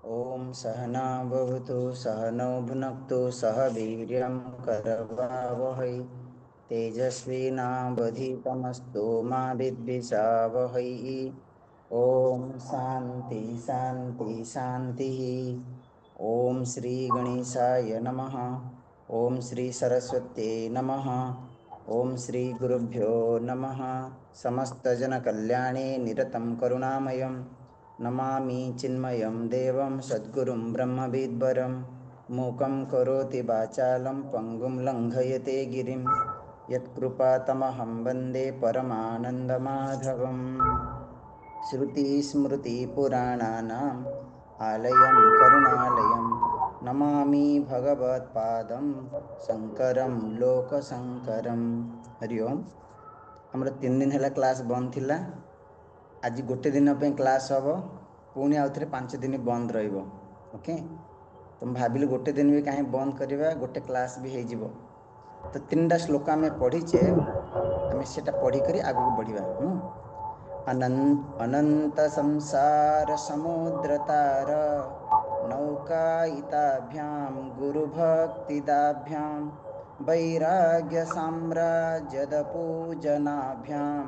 ॐ सहना भवतु सहनौ भुनक्तु सह वीर्यं करवावहै तेजस्विनावधितमस्तु मा विद्विषावहै। ॐ शान्ति शान्ति शान्तिः। ॐ श्री गणेशाय नमः। ॐ श्री सरस्वत्यै नमः। ॐ श्री गुरुभ्यो नमः। समस्तजनकल्याणे निरतं करुणामयं नमामि चिन्मयं देवं सद्गुरुं ब्रह्मविद्वरं। मूकं करोति वाचालं पङ्गुं लङ्घयते गिरिं यत्कृपातमहं वन्दे परमानन्दमाधवम्। श्रुतिस्मृतिपुराणानाम् आलयं करुणालयं नमामि भगवत्पादं शङ्करं ଲୋକଶଙ୍କରಂ। ହରି ଓମ୍। ଆମର 3 ଦିନ ହେଲା କ୍ଲାସ୍ ବନ୍ଦ ଥିଲା, ଆଜି ଗୋଟେ ଦିନ ପାଇଁ କ୍ଲାସ୍ ହେବ, ପୁଣି ଆଉ ଥରେ 5 ଦିନ ବନ୍ଦ ରହିବ। ଓକେ, ତ ମୁଁ ଭାବିଲି ଗୋଟେ ଦିନ ବି କାହିଁ ବନ୍ଦ କରିବା, ଗୋଟେ କ୍ଲାସ୍ ବି ହେଇଯିବ। ତ 3ଟା ଶ୍ଲୋକ ଆମେ ପଢ଼ିଛେ, ଆମେ ସେଟା ପଢ଼ିକରି ଆଗକୁ ବଢ଼ିବା। ଅନନ୍ତ ସଂସାର ସମୁଦ୍ରତାର ନୌକାୟିତାଭ୍ୟାಂ ଗୁରୁଭକ୍ତିଦାଭ୍ୟାಂ ବୈରାଗ୍ୟ ସାମ୍ରାଜ୍ୟଦପୂଜନାଭ୍ୟାಂ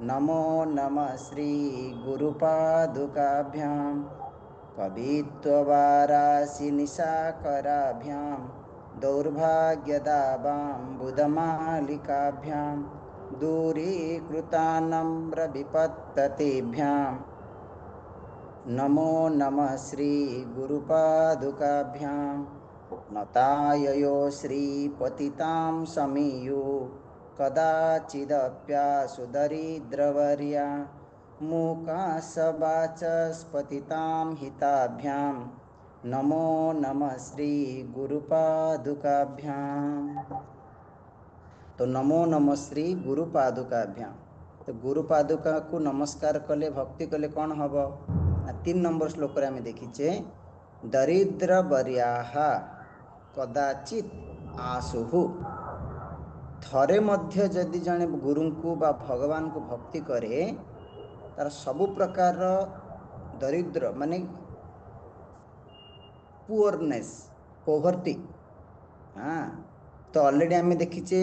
ନମୋ ନମଃ ଶ୍ରୀ ଗୁରୁପାଦୁକାଭ୍ୟାಂ। କବିତ୍ୱବାରାସि ନିଶାକରାଭ୍ୟାं ଦୌର୍ଭାଗ୍ୟଦାବାମ୍ବୁଦମାलिकाभ्यां दूरीकृतानम्रविपत्ततिभ्यां नमो नमः श्री गुरुपादुकाभ्यां। नताययो श्रीपतितां समीयु कदाचिदप्यासु दरिद्रवर्या मूकासवाचस्पतितां हिताभ्यां नमो नमः श्री गुरुपादुकाभ्यां। तो नमो नमः श्री गुरुपादुकाभ्यां। तो गुरुपादुका को नमस्कार कले, भक्ति कले कौन हब ना 3 नंबर श्लोक रे आमे देखिचे दरिद्र वर्याहा कदाचित आसुहु। ଥରେ ମଧ୍ୟ ଯଦି ଜଣେ ଗୁରୁଙ୍କୁ ବା ଭଗବାନଙ୍କୁ ଭକ୍ତି କରେ, ତାର ସବୁ ପ୍ରକାରର ଦରିଦ୍ର ମାନେ ପୁଅରନେସ୍, ପୋଭର୍ଟି। ହଁ, ତ ଅଲରେଡ଼ି ଆମେ ଦେଖିଛେ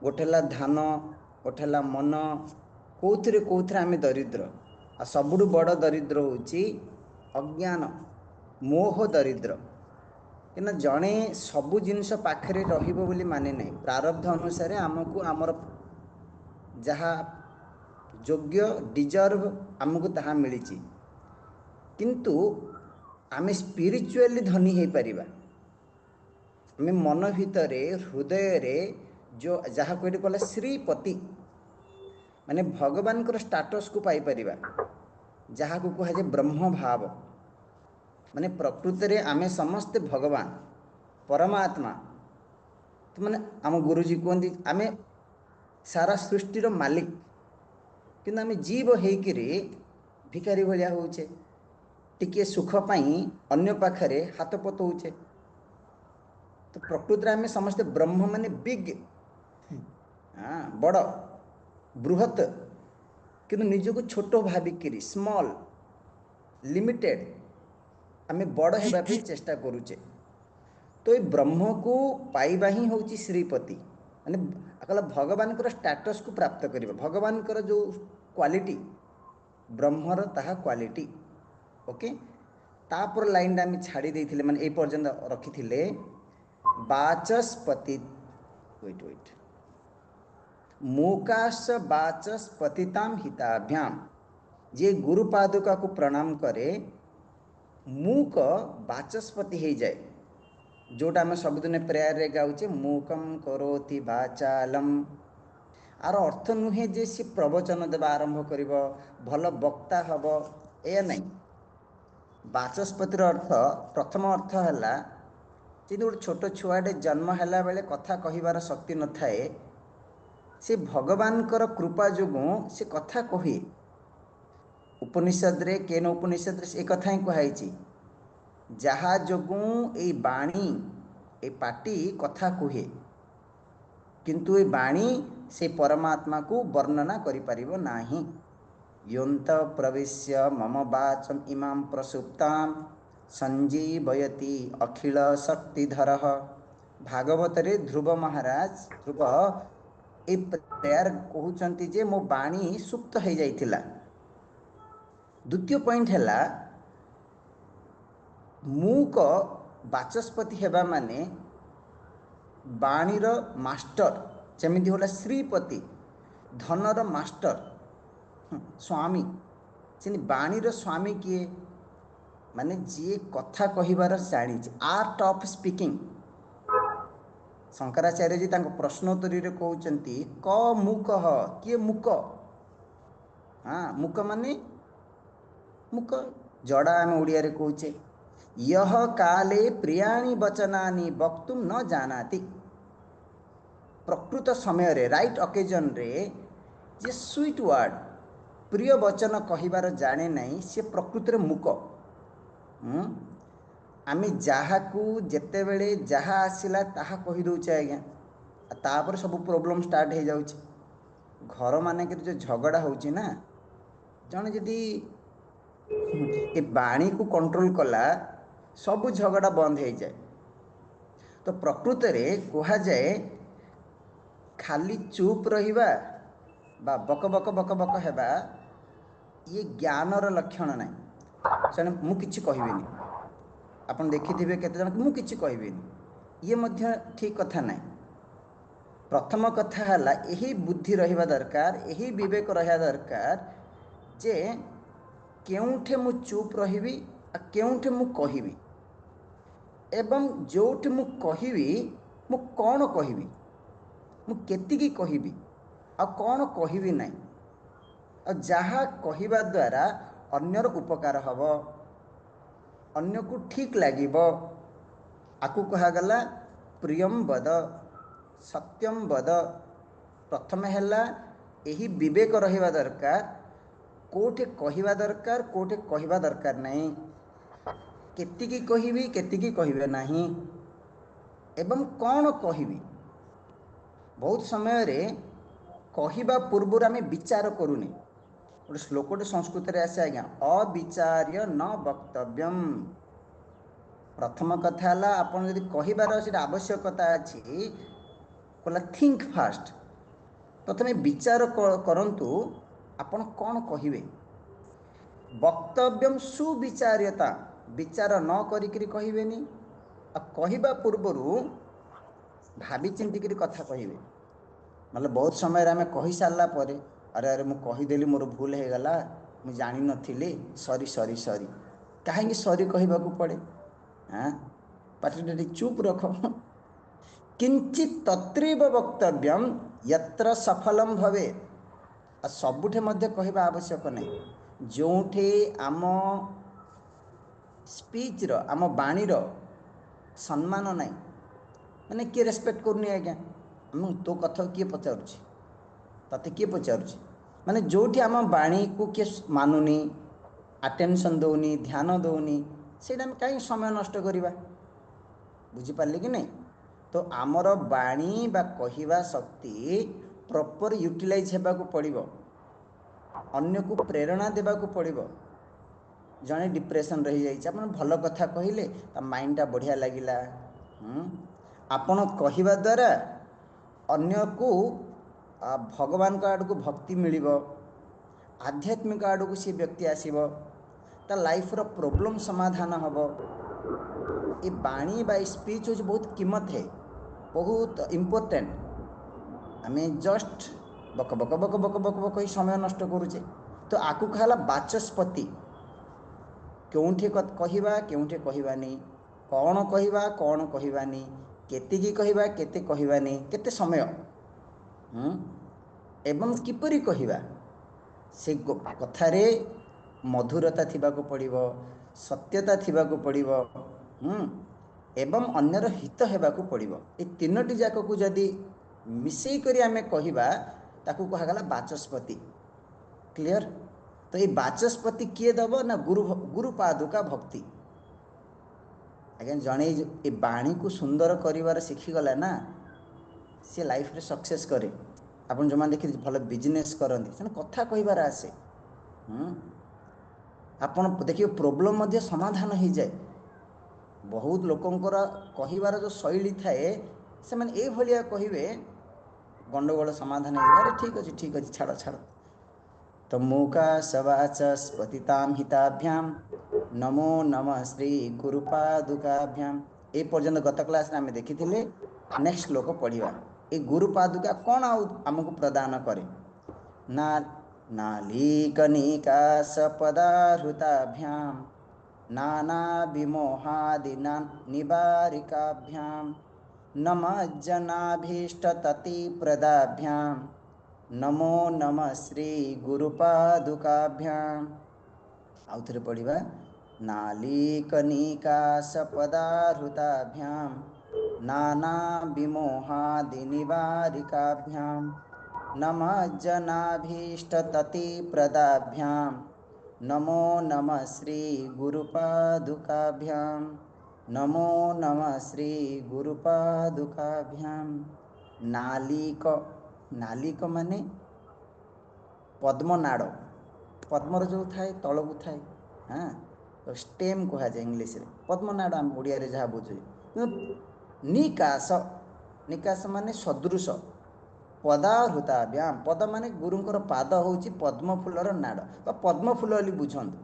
ଗୋଟେ ହେଲା ଧାନ, ଗୋଟେ ହେଲା ମନ, କେଉଁଥିରେ କେଉଁଥିରେ ଆମେ ଦରିଦ୍ର। ଆଉ ସବୁଠୁ ବଡ଼ ଦରିଦ୍ର ହେଉଛି ଅଜ୍ଞାନ, ମୋହ ଦରିଦ୍ର। କାହିଁକିନା ଜଣେ ସବୁ ଜିନିଷ ପାଖରେ ରହିବ ବୋଲି ମାନେ ନାହିଁ। ପ୍ରାରବ୍ଧ ଅନୁସାରେ ଆମକୁ ଆମର ଯାହା ଯୋଗ୍ୟ ଡିଜର୍ଭ ଆମକୁ ତାହା ମିଳିଛି, କିନ୍ତୁ ଆମେ ସ୍ପିରିଚୁଆଲି ଧନୀ ହେଇପାରିବା। ଆମେ ମନ ଭିତରେ ହୃଦୟରେ ଯେଉଁ ଯାହାକୁ ଏଠି କହିଲା ଶ୍ରୀପତି, ମାନେ ଭଗବାନଙ୍କର ଷ୍ଟାଟସ୍କୁ ପାଇପାରିବା, ଯାହାକୁ କୁହାଯାଏ ବ୍ରହ୍ମଭାବ। ମାନେ ପ୍ରକୃତରେ ଆମେ ସମସ୍ତେ ଭଗବାନ, ପରମାତ୍ମା। ତ ମାନେ ଆମ ଗୁରୁଜୀ କୁହନ୍ତି ଆମେ ସାରା ସୃଷ୍ଟିର ମାଲିକ, କିନ୍ତୁ ଆମେ ଜୀବ ହେଇକିରି ଭିକାରୀ ଭଳିଆ ହେଉଛେ, ଟିକିଏ ସୁଖ ପାଇଁ ଅନ୍ୟ ପାଖରେ ହାତ ପତଉଛେ। ତ ପ୍ରକୃତରେ ଆମେ ସମସ୍ତେ ବ୍ରହ୍ମ ମାନେ ବିଗ୍, ହଁ, ବଡ଼, ବୃହତ, କିନ୍ତୁ ନିଜକୁ ଛୋଟ ଭାବିକିରି ସ୍ମଲ୍, ଲିମିଟେଡ଼, ଆମେ ବଡ଼ ହେବା ପାଇଁ ଚେଷ୍ଟା କରୁଛେ। ତ ଏଇ ବ୍ରହ୍ମକୁ ପାଇବା ହିଁ ହେଉଛି ଶ୍ରୀପତି, ମାନେ କହିଲା ଭଗବାନଙ୍କର ଷ୍ଟାଟସ୍କୁ ପ୍ରାପ୍ତ କରିବା, ଭଗବାନଙ୍କର ଯେଉଁ କ୍ୱାଲିଟି, ବ୍ରହ୍ମର ତାହା କ୍ୱାଲିଟି। ଓକେ, ତାପର ଲାଇନଟା ଆମେ ଛାଡ଼ି ଦେଇଥିଲେ, ମାନେ ଏଇ ପର୍ଯ୍ୟନ୍ତ ରଖିଥିଲେ। ବାଚସ୍ପତି, ୱେଟ୍ ୱେଟ୍, ମୂକାଶ ବାଚସ୍ପତିତାಂ ହିତାଭ୍ୟାମ, ଯିଏ ଗୁରୁପାଦୁକାକୁ ପ୍ରଣାମ କରେ ମୂକ ବାଚସ୍ପତି ହେଇଯାଏ। ଯେଉଁଟା ଆମେ ସବୁଦିନ ପ୍ରେୟାରରେ ଗାଉଛେ, ମୂକಂ କରୋତି ବାଚାଲମ୍। ଆର ଅର୍ଥ ନୁହେଁ ଯେ ସେ ପ୍ରବଚନ ଦେବା ଆରମ୍ଭ କରିବ, ଭଲ ବକ୍ତା ହେବ, ଏଇଆ ନାହିଁ। ବାଚସ୍ପତିର ଅର୍ଥ, ପ୍ରଥମ ଅର୍ଥ ହେଲା ଯେମିତି ଗୋଟେ ଛୋଟ ଛୁଆଟେ ଜନ୍ମ ହେଲା ବେଳେ କଥା କହିବାର ଶକ୍ତି ନଥାଏ, ସେ ଭଗବାନଙ୍କର କୃପା ଯୋଗୁଁ ସେ କଥା କହେ। ଉପନିଷଦରେ, କେନ ଉପନିଷଦରେ ସେ କଥା ହିଁ କୁହାହେଇଛି, ଯାହା ଯୋଗୁଁ ଏଇ ବାଣୀ, ଏଇ ପାଟି କଥା କୁହେ, କିନ୍ତୁ ଏ ବାଣୀ ସେ ପରମାତ୍ମାକୁ ବର୍ଣ୍ଣନା କରିପାରିବ ନାହିଁ। ୟନ୍ତ ପ୍ରବିଶ୍ୟ ମମ ବାଚମ୍ ଇମାಂ ପ୍ରସୁପ୍ତାମ୍ ସଞ୍ଜୀବୟତି ଅଖିଳ ଶକ୍ତିଧରଃ। ଭାଗବତରେ ଧ୍ରୁବ ମହାରାଜ, ଧ୍ରୁବ ଏଇ ପ୍ରେୟାର କହୁଛନ୍ତି ଯେ ମୋ ବାଣୀ ସୁପ୍ତ ହେଇଯାଇଥିଲା। ଦ୍ୱିତୀୟ ପଏଣ୍ଟ ହେଲା, ମୂକ ବାଚସ୍ପତି ହେବା ମାନେ ବାଣୀର ମାଷ୍ଟର, ଯେମିତି ହେଲା ଶ୍ରୀପତି ଧନର ମାଷ୍ଟର, ସ୍ୱାମୀ, ସେମିତି ବାଣୀର ସ୍ୱାମୀ କିଏ? ମାନେ ଯିଏ କଥା କହିବାର ଜାଣିଛି, ଆର୍ଟ ଅଫ୍ ସ୍ପିକିଂ। ଶଙ୍କରାଚାର୍ଯ୍ୟଜୀ ତାଙ୍କ ପ୍ରଶ୍ନୋତ୍ତରୀରେ କହୁଛନ୍ତି, କ ମୂକଃ, କିଏ ମୂକ? ହଁ, ମୂକ ମାନେ ମୂକ ଜଡ଼ା ଆମେ ଓଡ଼ିଆରେ କହୁଛେ। ୟହ କାଲେ ପ୍ରିୟାଣି ବଚନାନି ବକ୍ତୁମ୍ ନ ଜାନାତି। ପ୍ରକୃତ ସମୟରେ, ରାଇଟ୍ ଅକେଜନରେ ଯିଏ ସୁଇଟ୍ ୱାର୍ଡ଼, ପ୍ରିୟ ବଚନ କହିବାର ଜାଣେ ନାହିଁ, ସେ ପ୍ରକୃତରେ ମୂକ। ଆମେ ଯାହାକୁ ଯେତେବେଳେ ଯାହା ଆସିଲା ତାହା କହିଦେଉଛେ ଆଜ୍ଞା, ଆଉ ତାପରେ ସବୁ ପ୍ରୋବ୍ଲେମ୍ ଷ୍ଟାର୍ଟ ହେଇଯାଉଛି। ଘରମାନଙ୍କରେ ଯେଉଁ ଝଗଡ଼ା ହେଉଛି ନା, ଜଣେ ଯଦି ଏ ବାଣୀକୁ କଣ୍ଟ୍ରୋଲ କଲା, ସବୁ ଝଗଡ଼ା ବନ୍ଦ ହେଇଯାଏ। ତ ପ୍ରକୃତରେ କୁହାଯାଏ, ଖାଲି ଚୁପ୍ ରହିବା ବା ବକ ବକ ବକ ବକ ହେବା ଇଏ ଜ୍ଞାନର ଲକ୍ଷଣ ନାହିଁ। ସେମାନେ ମୁଁ କିଛି କହିବିନି, ଆପଣ ଦେଖିଥିବେ କେତେଜଣ ମୁଁ କିଛି କହିବିନି, ଇଏ ମଧ୍ୟ ଠିକ୍ କଥା ନାହିଁ। ପ୍ରଥମ କଥା ହେଲା ଏହି ବୁଦ୍ଧି ରହିବା ଦରକାର, ଏହି ବିବେକ ରହିବା ଦରକାର ଯେ କେଉଁଠି ମୁଁ ଚୁପ୍ ରହିବି ଆଉ କେଉଁଠି ମୁଁ କହିବି, ଏବଂ ଯେଉଁଠି ମୁଁ କହିବି ମୁଁ କ'ଣ କହିବି, ମୁଁ କେତିକି କହିବି ଆଉ କ'ଣ କହିବି ନାହିଁ, ଆଉ ଯାହା କହିବା ଦ୍ୱାରା ଅନ୍ୟର ଉପକାର ହେବ, ଅନ୍ୟକୁ ଠିକ୍ ଲାଗିବ। ଆକୁ କୁହାଗଲା ପ୍ରିୟମ୍ ବଦ, ସତ୍ୟମ୍ ବଦ। ପ୍ରଥମେ ହେଲା ଏହି ବିବେକ ରହିବା ଦରକାର, କେଉଁଠି କହିବା ଦରକାର, କେଉଁଠି କହିବା ଦରକାର ନାହିଁ, କେତିକି କହିବି, କେତିକି କହିବେ ନାହିଁ, ଏବଂ କ'ଣ କହିବି। ବହୁତ ସମୟରେ କହିବା ପୂର୍ବରୁ ଆମେ ବିଚାର କରୁନି। ଗୋଟେ ଶ୍ଲୋକଟେ ସଂସ୍କୃତରେ ଆସେ ଆଜ୍ଞା, ଅବିଚାର୍ଯ୍ୟ ନ ବକ୍ତବ୍ୟମ୍। ପ୍ରଥମ କଥା ହେଲା ଆପଣ ଯଦି କହିବାର ସେଇଟା ଆବଶ୍ୟକତା ଅଛି, କହିଲା ଥିଙ୍କ ଫାଷ୍ଟ, ପ୍ରଥମେ ବିଚାର କରନ୍ତୁ ଆପଣ କ'ଣ କହିବେ। ବକ୍ତବ୍ୟମ୍ ସୁବିଚାର୍ଯ୍ୟତା, ବିଚାର ନ କରିକିରି କହିବେନି, ଆଉ କହିବା ପୂର୍ବରୁ ଭାବି ଚିନ୍ତିକିରି କଥା କହିବେ। ନହେଲେ ବହୁତ ସମୟରେ ଆମେ କହିସାରିଲା ପରେ, ଆରେ ଆରେ ମୁଁ କହିଦେଲି, ମୋର ଭୁଲ ହେଇଗଲା, ମୁଁ ଜାଣିନଥିଲି, ସରି ସରି ସରି। କାହିଁକି ସରି କହିବାକୁ ପଡ଼େ? ହଁ, ପାଟିଟା ଟିକେ ଚୁପ୍ ରଖ। କିଞ୍ଚିତ ତତ୍ରିବ ବକ୍ତବ୍ୟମ୍ ୟତ୍ର ସଫଲମ୍ ଭବେ। ଆଉ ସବୁଠି ମଧ୍ୟ କହିବା ଆବଶ୍ୟକ ନାହିଁ। ଯେଉଁଠି ଆମ ସ୍ପିଚ୍ର, ଆମ ବାଣୀର ସମ୍ମାନ ନାହିଁ, ମାନେ କିଏ ରେସ୍ପେକ୍ଟ କରୁନି ଆଜ୍ଞା, ମୁଁ ତୋ କଥା କିଏ ପଚାରୁଛି, ତତେ କିଏ ପଚାରୁଛି, ମାନେ ଯେଉଁଠି ଆମ ବାଣୀକୁ କିଏ ମାନୁନି, ଆଟେନସନ୍ ଦେଉନି, ଧ୍ୟାନ ଦେଉନି, ସେଇଟା ଆମେ କାହିଁକି ସମୟ ନଷ୍ଟ କରିବା? ବୁଝିପାରିଲେ କି ନାହିଁ? ତ ଆମର ବାଣୀ ବା କହିବା ଶକ୍ତି ପ୍ରପର୍ ୟୁଟିଲାଇଜ୍ ହେବାକୁ ପଡ଼ିବ, ଅନ୍ୟକୁ ପ୍ରେରଣା ଦେବାକୁ ପଡ଼ିବ। ଜଣେ ଡିପ୍ରେସନ୍ ରହିଯାଇଛି, ଆପଣ ଭଲ କଥା କହିଲେ ତା ମାଇଣ୍ଡଟା ବଢ଼ିଆ ଲାଗିଲା। ଆପଣ କହିବା ଦ୍ୱାରା ଅନ୍ୟକୁ ଭଗବାନଙ୍କ ଆଡ଼କୁ ଭକ୍ତି ମିଳିବ, ଆଧ୍ୟାତ୍ମିକ ଆଡ଼କୁ ସେ ବ୍ୟକ୍ତି ଆସିବ, ତା ଲାଇଫ୍ର ପ୍ରୋବ୍ଲେମ୍ ସମାଧାନ ହେବ। ଏ ବାଣୀ ବା ଏ ସ୍ପିଚ୍ ହେଉଛି ବହୁତ କିମତ ହେ, ବହୁତ ଇମ୍ପୋର୍ଟାଣ୍ଟ। ଆମେ ଜଷ୍ଟ ବକ ବକ ବକ ବକ ବକ ବକ ହେଇ ସମୟ ନଷ୍ଟ କରୁଛେ। ତ ଆକୁ କୁହାଗଲା ବାଚସ୍ପତି। କେଉଁଠି କହିବା, କେଉଁଠି କହିବାନି, କ'ଣ କହିବା, କ'ଣ କହିବାନି, କେତିକି କହିବା, କେତେ କହିବାନି, କେତେ ସମୟ, ଏବଂ କିପରି କହିବା। ସେ କଥାରେ ମଧୁରତା ଥିବାକୁ ପଡ଼ିବ, ସତ୍ୟତା ଥିବାକୁ ପଡ଼ିବ, ଏବଂ ଅନ୍ୟର ହିତ ହେବାକୁ ପଡ଼ିବ। ଏ ତିନୋଟି ଯାକକୁ ଯଦି ମିଶେଇ କରି ଆମେ କହିବା, ତାକୁ କୁହାଗଲା ବାଚସ୍ପତି। କ୍ଲିଅର? ତ ଏଇ ବାଚସ୍ପତି କିଏ ଦେବ ନା ଗୁରୁ, ଗୁରୁ ପାଦୁକା ଭକ୍ତି। ଆଜ୍ଞା, ଜଣେ ଏ ବାଣୀକୁ ସୁନ୍ଦର କରିବାର ଶିଖିଗଲା ନା, ସିଏ ଲାଇଫରେ ସକ୍ସେସ୍ କରେ। ଆପଣ ଯେଉଁମାନେ ଦେଖି ଭଲ ବିଜନେସ୍ କରନ୍ତି, ସେମାନେ କଥା କହିବାର ଆସେ। ଆପଣ ଦେଖିବେ ପ୍ରୋବ୍ଲେମ୍ ମଧ୍ୟ ସମାଧାନ ହେଇଯାଏ। ବହୁତ ଲୋକଙ୍କର କହିବାର ଯେଉଁ ଶୈଳୀ ଥାଏ, ସେମାନେ ଏଇଭଳିଆ କହିବେ, ଗଣ୍ଡଗୋଳ ସମାଧାନ ହେଇଯିବ। ଆରେ ଠିକ୍ ଅଛି, ଠିକ୍ ଅଛି, ଛାଡ଼ ଛାଡ଼। ତ ମୁକାସବାଚସ୍ପତିତାಂ ହିତାଭ୍ୟାମ୍ ନମୋ ନମଃ ଶ୍ରୀ ଗୁରୁପାଦୁକାଭ୍ୟାମ୍। ଏ ପର୍ଯ୍ୟନ୍ତ ଗତ କ୍ଲାସରେ ଆମେ ଦେଖିଥିଲେ। ନେକ୍ସଟ ଶ୍ଲୋକ ପଢ଼ିବା। ଏ ଗୁରୁପାଦୁକା କ'ଣ ଆଉ ଆମକୁ ପ୍ରଦାନ କରେ ନା, ନାଲିକନିକାସ ପଦାହୃତାଭ୍ୟାମ୍ ନାନା ବିମୋହାଦି ନିବାରିକାଭ୍ୟାମ୍ ନମଜ୍ଜନାଭୀଷ୍ଟତତିପ୍ରଦାଭ୍ୟାମ୍ ନମୋ ନମଃ ଶ୍ରୀ ଗୁରୁପାଦୁକାଭ୍ୟାମ୍। ଆଉ ଥରେ ପଢ଼ିବା। ନାଲିକନିକାସ ପଦାହୃତାଭ୍ୟାମ୍ ନାନା ବିମୋହାଦି ନିବାରିକାଭ୍ୟାମ୍ ନମଜ୍ଜନାଭୀଷ୍ଟତତିପ୍ରଦାଭ୍ୟାମ୍ ନମୋ ନମଃ ଶ୍ରୀ ଗୁରୁପାଦୁକାଭ୍ୟାମ୍ ନମୋ ନମଃ ଶ୍ରୀ ଗୁରୁପାଦୁକାଭ୍ୟାମ୍। ନାଲିକ, ନାଲିକ ମାନେ ପଦ୍ମନାଡ଼, ପଦ୍ମର ଯେଉଁ ଥାଏ ତଳକୁ ଥାଏ, ହଁ, ଷ୍ଟେମ୍ କୁହାଯାଏ ଇଂଲିଶରେ। ପଦ୍ମନାଡ଼ ଆମେ ଓଡ଼ିଆରେ ଯାହା ବୁଝୁ। ନିକାଶ, ନିକାଶ ମାନେ ସଦୃଶ। ପଦାହୃତାଭ୍ୟାମ୍, ପଦ ମାନେ ଗୁରୁଙ୍କର ପାଦ ହେଉଛି ପଦ୍ମ ଫୁଲର ନାଡ଼ ବା ପଦ୍ମ ଫୁଲ ବୋଲି ବୁଝନ୍ତୁ।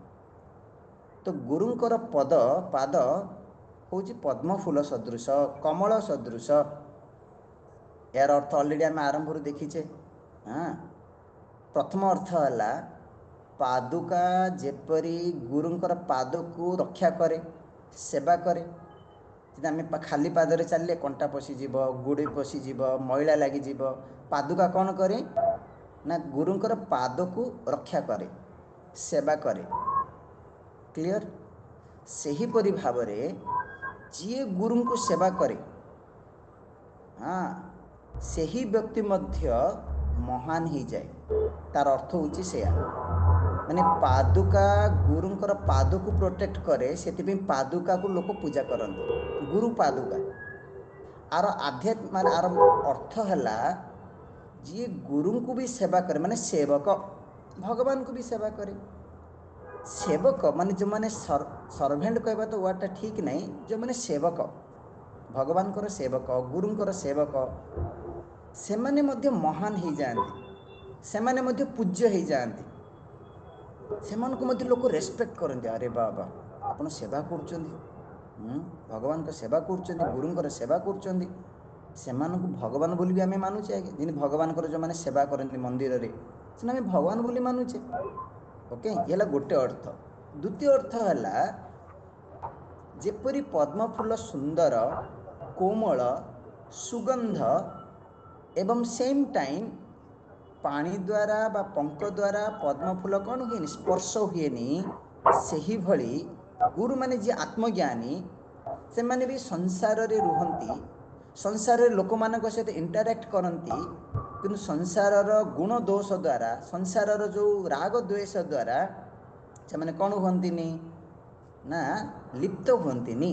ତ ଗୁରୁଙ୍କର ପଦ, ପାଦ ହେଉଛି ପଦ୍ମ ଫୁଲ ସଦୃଶ, କମଳ ସଦୃଶ। ଏହାର ଅର୍ଥ ଅଲରେଡ଼ି ଆମେ ଆରମ୍ଭରୁ ଦେଖିଛେ। ହଁ, ପ୍ରଥମ ଅର୍ଥ ହେଲା ପାଦୁକା ଯେପରି ଗୁରୁଙ୍କର ପାଦକୁ ରକ୍ଷା କରେ, ସେବା କରେ। ଯଦି ଆମେ ଖାଲି ପାଦରେ ଚାଲିଲେ କଣ୍ଟା ପଶିଯିବ, ଗୋଡ଼ି ପଶିଯିବ, ମଇଳା ଲାଗିଯିବ। ପାଦୁକା କ'ଣ କରେ ନା ଗୁରୁଙ୍କର ପାଦକୁ ରକ୍ଷା କରେ, ସେବା କରେ। କ୍ଲିଅର? ସେହିପରି ଭାବରେ ଯିଏ ଗୁରୁଙ୍କୁ ସେବା କରେ, ହଁ, ସେହି ବ୍ୟକ୍ତି ମଧ୍ୟ ମହାନ ହେଇଯାଏ। ତାର ଅର୍ଥ ହେଉଛି ସେୟା। ମାନେ ପାଦୁକା ଗୁରୁଙ୍କର ପାଦକୁ ପ୍ରୋଟେକ୍ଟ କରେ, ସେଥିପାଇଁ ପାଦୁକାକୁ ଲୋକ ପୂଜା କରନ୍ତି, ଗୁରୁ ପାଦୁକା। ଆର ଆଧ୍ୟାତ୍ମ ମାନେ ଆର ଅର୍ଥ ହେଲା ଯିଏ ଗୁରୁଙ୍କୁ ବି ସେବା କରେ, ମାନେ ସେବକ, ଭଗବାନଙ୍କୁ ବି ସେବା କରେ। ସେବକ ମାନେ ଯେଉଁମାନେ ସର୍ଭେଣ୍ଟ କହିବା ତ ୱାର୍ଡ଼ଟା ଠିକ୍ ନାହିଁ, ଯେଉଁମାନେ ସେବକ, ଭଗବାନଙ୍କର ସେବକ, ଗୁରୁଙ୍କର ସେବକ, ସେମାନେ ମଧ୍ୟ ମହାନ ହେଇଯାଆନ୍ତି, ସେମାନେ ମଧ୍ୟ ପୂଜ୍ୟ ହେଇଯାଆନ୍ତି, ସେମାନଙ୍କୁ ମଧ୍ୟ ଲୋକ ରେସପେକ୍ଟ କରନ୍ତି। ଆରେ ବାବା, ଆପଣ ସେବା କରୁଛନ୍ତି, ଭଗବାନଙ୍କ ସେବା କରୁଛନ୍ତି, ଗୁରୁଙ୍କର ସେବା କରୁଛନ୍ତି। ସେମାନଙ୍କୁ ଭଗବାନ ବୋଲି ବି ଆମେ ମାନୁଛେ ଆଜ୍ଞା। ଯେମିତି ଭଗବାନଙ୍କର ଯେଉଁମାନେ ସେବା କରନ୍ତି ମନ୍ଦିରରେ, ସେମାନେ ଆମେ ଭଗବାନ ବୋଲି ମାନୁଛେ। ଓକେ, ଇଏ ହେଲା ଗୋଟେ ଅର୍ଥ। ଦ୍ୱିତୀୟ ଅର୍ଥ ହେଲା ଯେପରି ପଦ୍ମଫୁଲ ସୁନ୍ଦର, କୋମଳ, ସୁଗନ୍ଧ ଏବଂ ସେମ୍ ଟାଇମ୍ ପାଣି ଦ୍ୱାରା ବା ପଙ୍କ ଦ୍ୱାରା ପଦ୍ମଫୁଲ କ'ଣ ହୁଏନି, ସ୍ପର୍ଶ ହୁଏନି, ସେହିଭଳି ଗୁରୁମାନେ ଯିଏ ଆତ୍ମଜ୍ଞାନୀ, ସେମାନେ ବି ସଂସାରରେ ରୁହନ୍ତି, ସଂସାରରେ ଲୋକମାନଙ୍କ ସହିତ ଇଣ୍ଟରାକ୍ଟ କରନ୍ତି, କିନ୍ତୁ ସଂସାରର ଗୁଣ ଦୋଷ ଦ୍ୱାରା, ସଂସାରର ଯେଉଁ ରାଗ ଦ୍ୱେଷ ଦ୍ୱାରା ସେମାନେ କ'ଣ ହୁଅନ୍ତିନି ନା ଲିପ୍ତ ହୁଅନ୍ତିନି,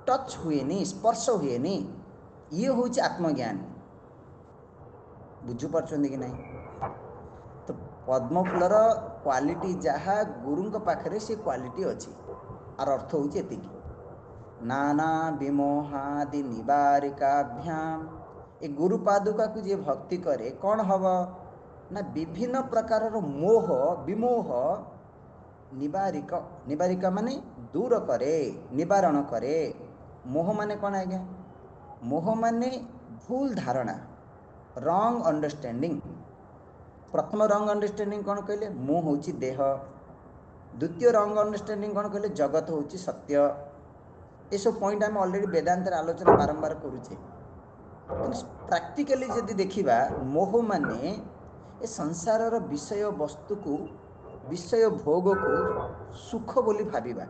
ଟଚ୍ ହୁଏନି, ସ୍ପର୍ଶ ହୁଏନି। ଇଏ ହେଉଛି ଆତ୍ମଜ୍ଞାନ। ବୁଝିପାରୁଛନ୍ତି କି ନାହିଁ? ତ ପଦ୍ମଫୁଲର କ୍ୱାଲିଟି ଯାହା, ଗୁରୁଙ୍କ ପାଖରେ ସେ କ୍ୱାଲିଟି ଅଛି। ଆର ଅର୍ଥ ହେଉଛି ଏତିକି। ନାନା ବିମୋହାଦି ନିବାରିକାଭ୍ୟାମ୍, ଏ ଗୁରୁ ପାଦୁକାକୁ ଯିଏ ଭକ୍ତି କରେ କ'ଣ ହବ ନା ବିଭିନ୍ନ ପ୍ରକାରର ମୋହ ବିମୋହ ନିବାରିକ, ନିବାରିକା ମାନେ ଦୂର କରେ, ନିବାରଣ କରେ। ମୋହ ମାନେ କ'ଣ ଆଜ୍ଞା? ମୋହ ମାନେ ଭୁଲ ଧାରଣା, ରଙ୍ଗ ଅଣ୍ଡରଷ୍ଟାଣ୍ଡିଂ। ପ୍ରଥମ ରଙ୍ଗ ଅଣ୍ଡରଷ୍ଟାଣ୍ଡିଂ କ'ଣ କହିଲେ? ମୁଁ ହେଉଛି ଦେହ। ଦ୍ୱିତୀୟ ରଙ୍ଗ ଅଣ୍ଡରଷ୍ଟାଣ୍ଡିଂ କ'ଣ କହିଲେ? ଜଗତ ହେଉଛି ସତ୍ୟ। ଏସବୁ ପଏଣ୍ଟ ଆମେ ଅଲରେଡ଼ି ବେଦାନ୍ତରେ ଆଲୋଚନା ବାରମ୍ବାର କରୁଛେ। କିନ୍ତୁ ପ୍ରାକ୍ଟିକାଲି ଯଦି ଦେଖିବା, ମୋହ ମାନେ ଏ ସଂସାରର ବିଷୟ ବସ୍ତୁକୁ, ବିଷୟ ଭୋଗକୁ ସୁଖ ବୋଲି ଭାବିବା।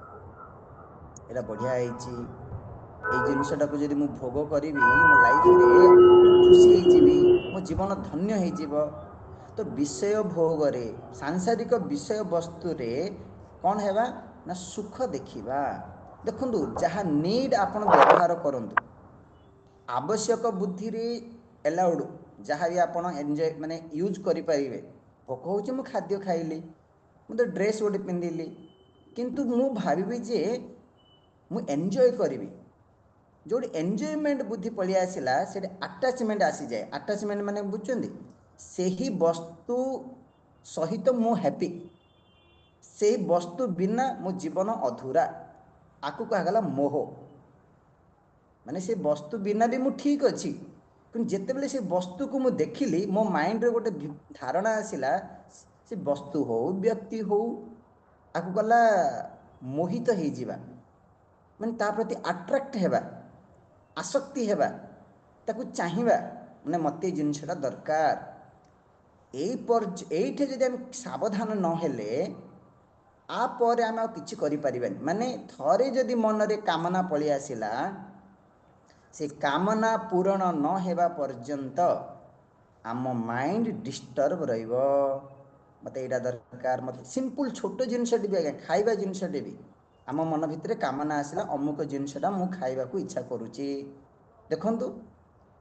ଏଇଟା ବଢ଼ିଆ ହେଇଛି, ଏଇ ଜିନିଷଟାକୁ ଯଦି ମୁଁ ଭୋଗ କରିବି ମୋ ଲାଇଫରେ ଖୁସି ହେଇଯିବି, ମୋ ଜୀବନ ଧନ୍ୟ ହେଇଯିବ। ତ ବିଷୟ ଭୋଗରେ, ସାଂସାରିକ ବିଷୟ ବସ୍ତୁରେ କ'ଣ ହେବା ନା ସୁଖ ଦେଖିବା। ଦେଖନ୍ତୁ, ଯାହା ନିଡ୍ ଆପଣ ବ୍ୟବହାର କରନ୍ତୁ, ଆବଶ୍ୟକ ବୁଦ୍ଧିରେ ଏଲାଉଡ଼, ଯାହା ବି ଆପଣ ଏନ୍ଜୟ ମାନେ ୟୁଜ୍ କରିପାରିବେ। ଭୋକ ହେଉଛି, ମୁଁ ଖାଦ୍ୟ ଖାଇଲି, ମୁଁ ତ ଡ୍ରେସ୍ ଗୋଟେ ପିନ୍ଧିଲି, କିନ୍ତୁ ମୁଁ ଭାବିବି ଯେ ମୁଁ ଏନ୍ଜୟ କରିବି। ଯେଉଁଠି ଏନ୍ଜୟମେଣ୍ଟ ବୁଦ୍ଧି ପଳେଇ ଆସିଲା, ସେଠି ଆଟାଚମେଣ୍ଟ ଆସିଯାଏ। ଆଟାଚମେଣ୍ଟ ମାନେ ବୁଝୁଛନ୍ତି? ସେହି ବସ୍ତୁ ସହିତ ମୁଁ ହ୍ୟାପି, ସେଇ ବସ୍ତୁ ବିନା ମୋ ଜୀବନ ଅଧୁରା। ଆକୁ କୁହାଗଲା ମୋହ। ମାନେ ସେ ବସ୍ତୁ ବିନା ବି ମୁଁ ଠିକ୍ ଅଛି, କିନ୍ତୁ ଯେତେବେଳେ ସେ ବସ୍ତୁକୁ ମୁଁ ଦେଖିଲି, ମୋ ମାଇଣ୍ଡରେ ଗୋଟେ ଧାରଣା ଆସିଲା, ସେ ବସ୍ତୁ ହଉ ବ୍ୟକ୍ତି ହଉ, ଆକୁ ଗଲା ମୋହିତ ହେଇଯିବା, ମାନେ ତା ପ୍ରତି ଆଟ୍ରାକ୍ଟ ହେବା, ଆସକ୍ତି ହେବା, ତାକୁ ଚାହିଁବା, ମାନେ ମୋତେ ଏ ଜିନିଷଟା ଦରକାର। ଏଇଠି ଯଦି ଆମେ ସାବଧାନ ନହେଲେ ଆ ପରେ ଆମେ ଆଉ କିଛି କରିପାରିବାନି। ମାନେ ଥରେ ଯଦି ମନରେ କାମନା ପଳେଇ ଆସିଲା, ସେ କାମନା ପୂରଣ ନ ହେବା ପର୍ଯ୍ୟନ୍ତ ଆମ ମାଇଣ୍ଡ ଡିଷ୍ଟର୍ବ ରହିବ। ମୋତେ ଏଇଟା ଦରକାର, ମୋତେ ସିମ୍ପଲ୍ ଛୋଟ ଜିନିଷଟି ବି ଆଜ୍ଞା, ଖାଇବା ଜିନିଷଟି ବି ଆମ ମନ ଭିତରେ କାମନା ଆସିଲା, ଅମୁକ ଜିନିଷଟା ମୁଁ ଖାଇବାକୁ ଇଚ୍ଛା କରୁଛି। ଦେଖନ୍ତୁ,